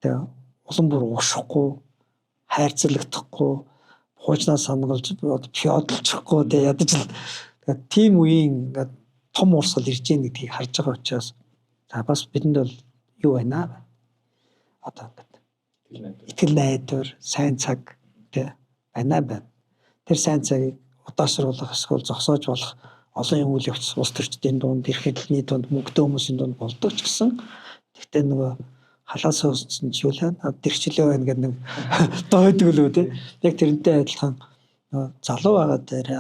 тэгээ улам бүр угшихгүй, хайрцаглагдахгүй, хуучнаа сангалж феодалчихгүй тэгээ ядаж л тэгээд тийм үеийн ингээд том урсгал ирж гин гэдгийг харж байгаа учраас за бас бидэнд бол юу байна одоо ингээд итгэл найдвар, сайн цаг тий байна байна. Тэр сайн цагийг удаашруулах эсвэл зогсоож болох олон юм үйл явц улс төрчдийн дунд, эрх мэдлийн дунд, мөнгөтэй хүмүүсийн дунд болдог ч гэсэн тэгтээ нөгөө халаас сонссон ч юу л дэрчлээ байна гэдэг нэг дойдог лөө тий. Яг тэрнтэй адилхан нөгөө залуу байгаа дээр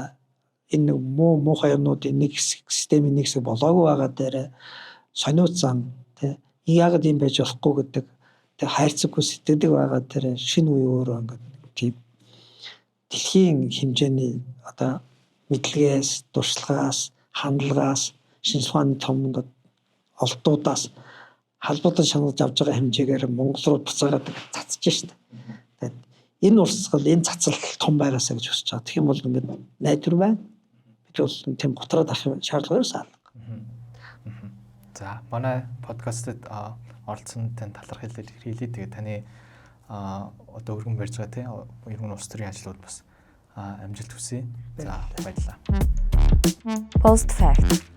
энэ нэг муу муухай юмнуудын нэг хэсэг, системийн нэг хэсэг болоогүй байгаа дээр сониуд зан тий яагаад юм байж болохгүй гэдэг тэг хайрцаггүй сэтгэдэг байгаа дээр шинэ үе өөрөө ингээд тийм дэлхийн хэмжээний одоо мэдлэгээс, туршлагаас, хандлагаас, шинжлэх ухааны том ингээд олдуудаас халбуудан шаналж авч байгаа хэмжээгээр Монгол руу буцаагаад цацж шít. Тэгээд энэ урсгал, энэ цацал том байгаасаа гэж хүсэж байгаа. Тэгэх юм бол ингээд найдвар байна. Бид бол тийм готроод авах шаардлага ерөөсөө алга. За, манай подкастэд оролцсон тань талархал илэрхийлье. Тэгээд таны одоо өргөн барьж байгаа тийм эргэн улс төрийн ажлууд бас амжилт хүсье. За, баярлалаа. Post fact.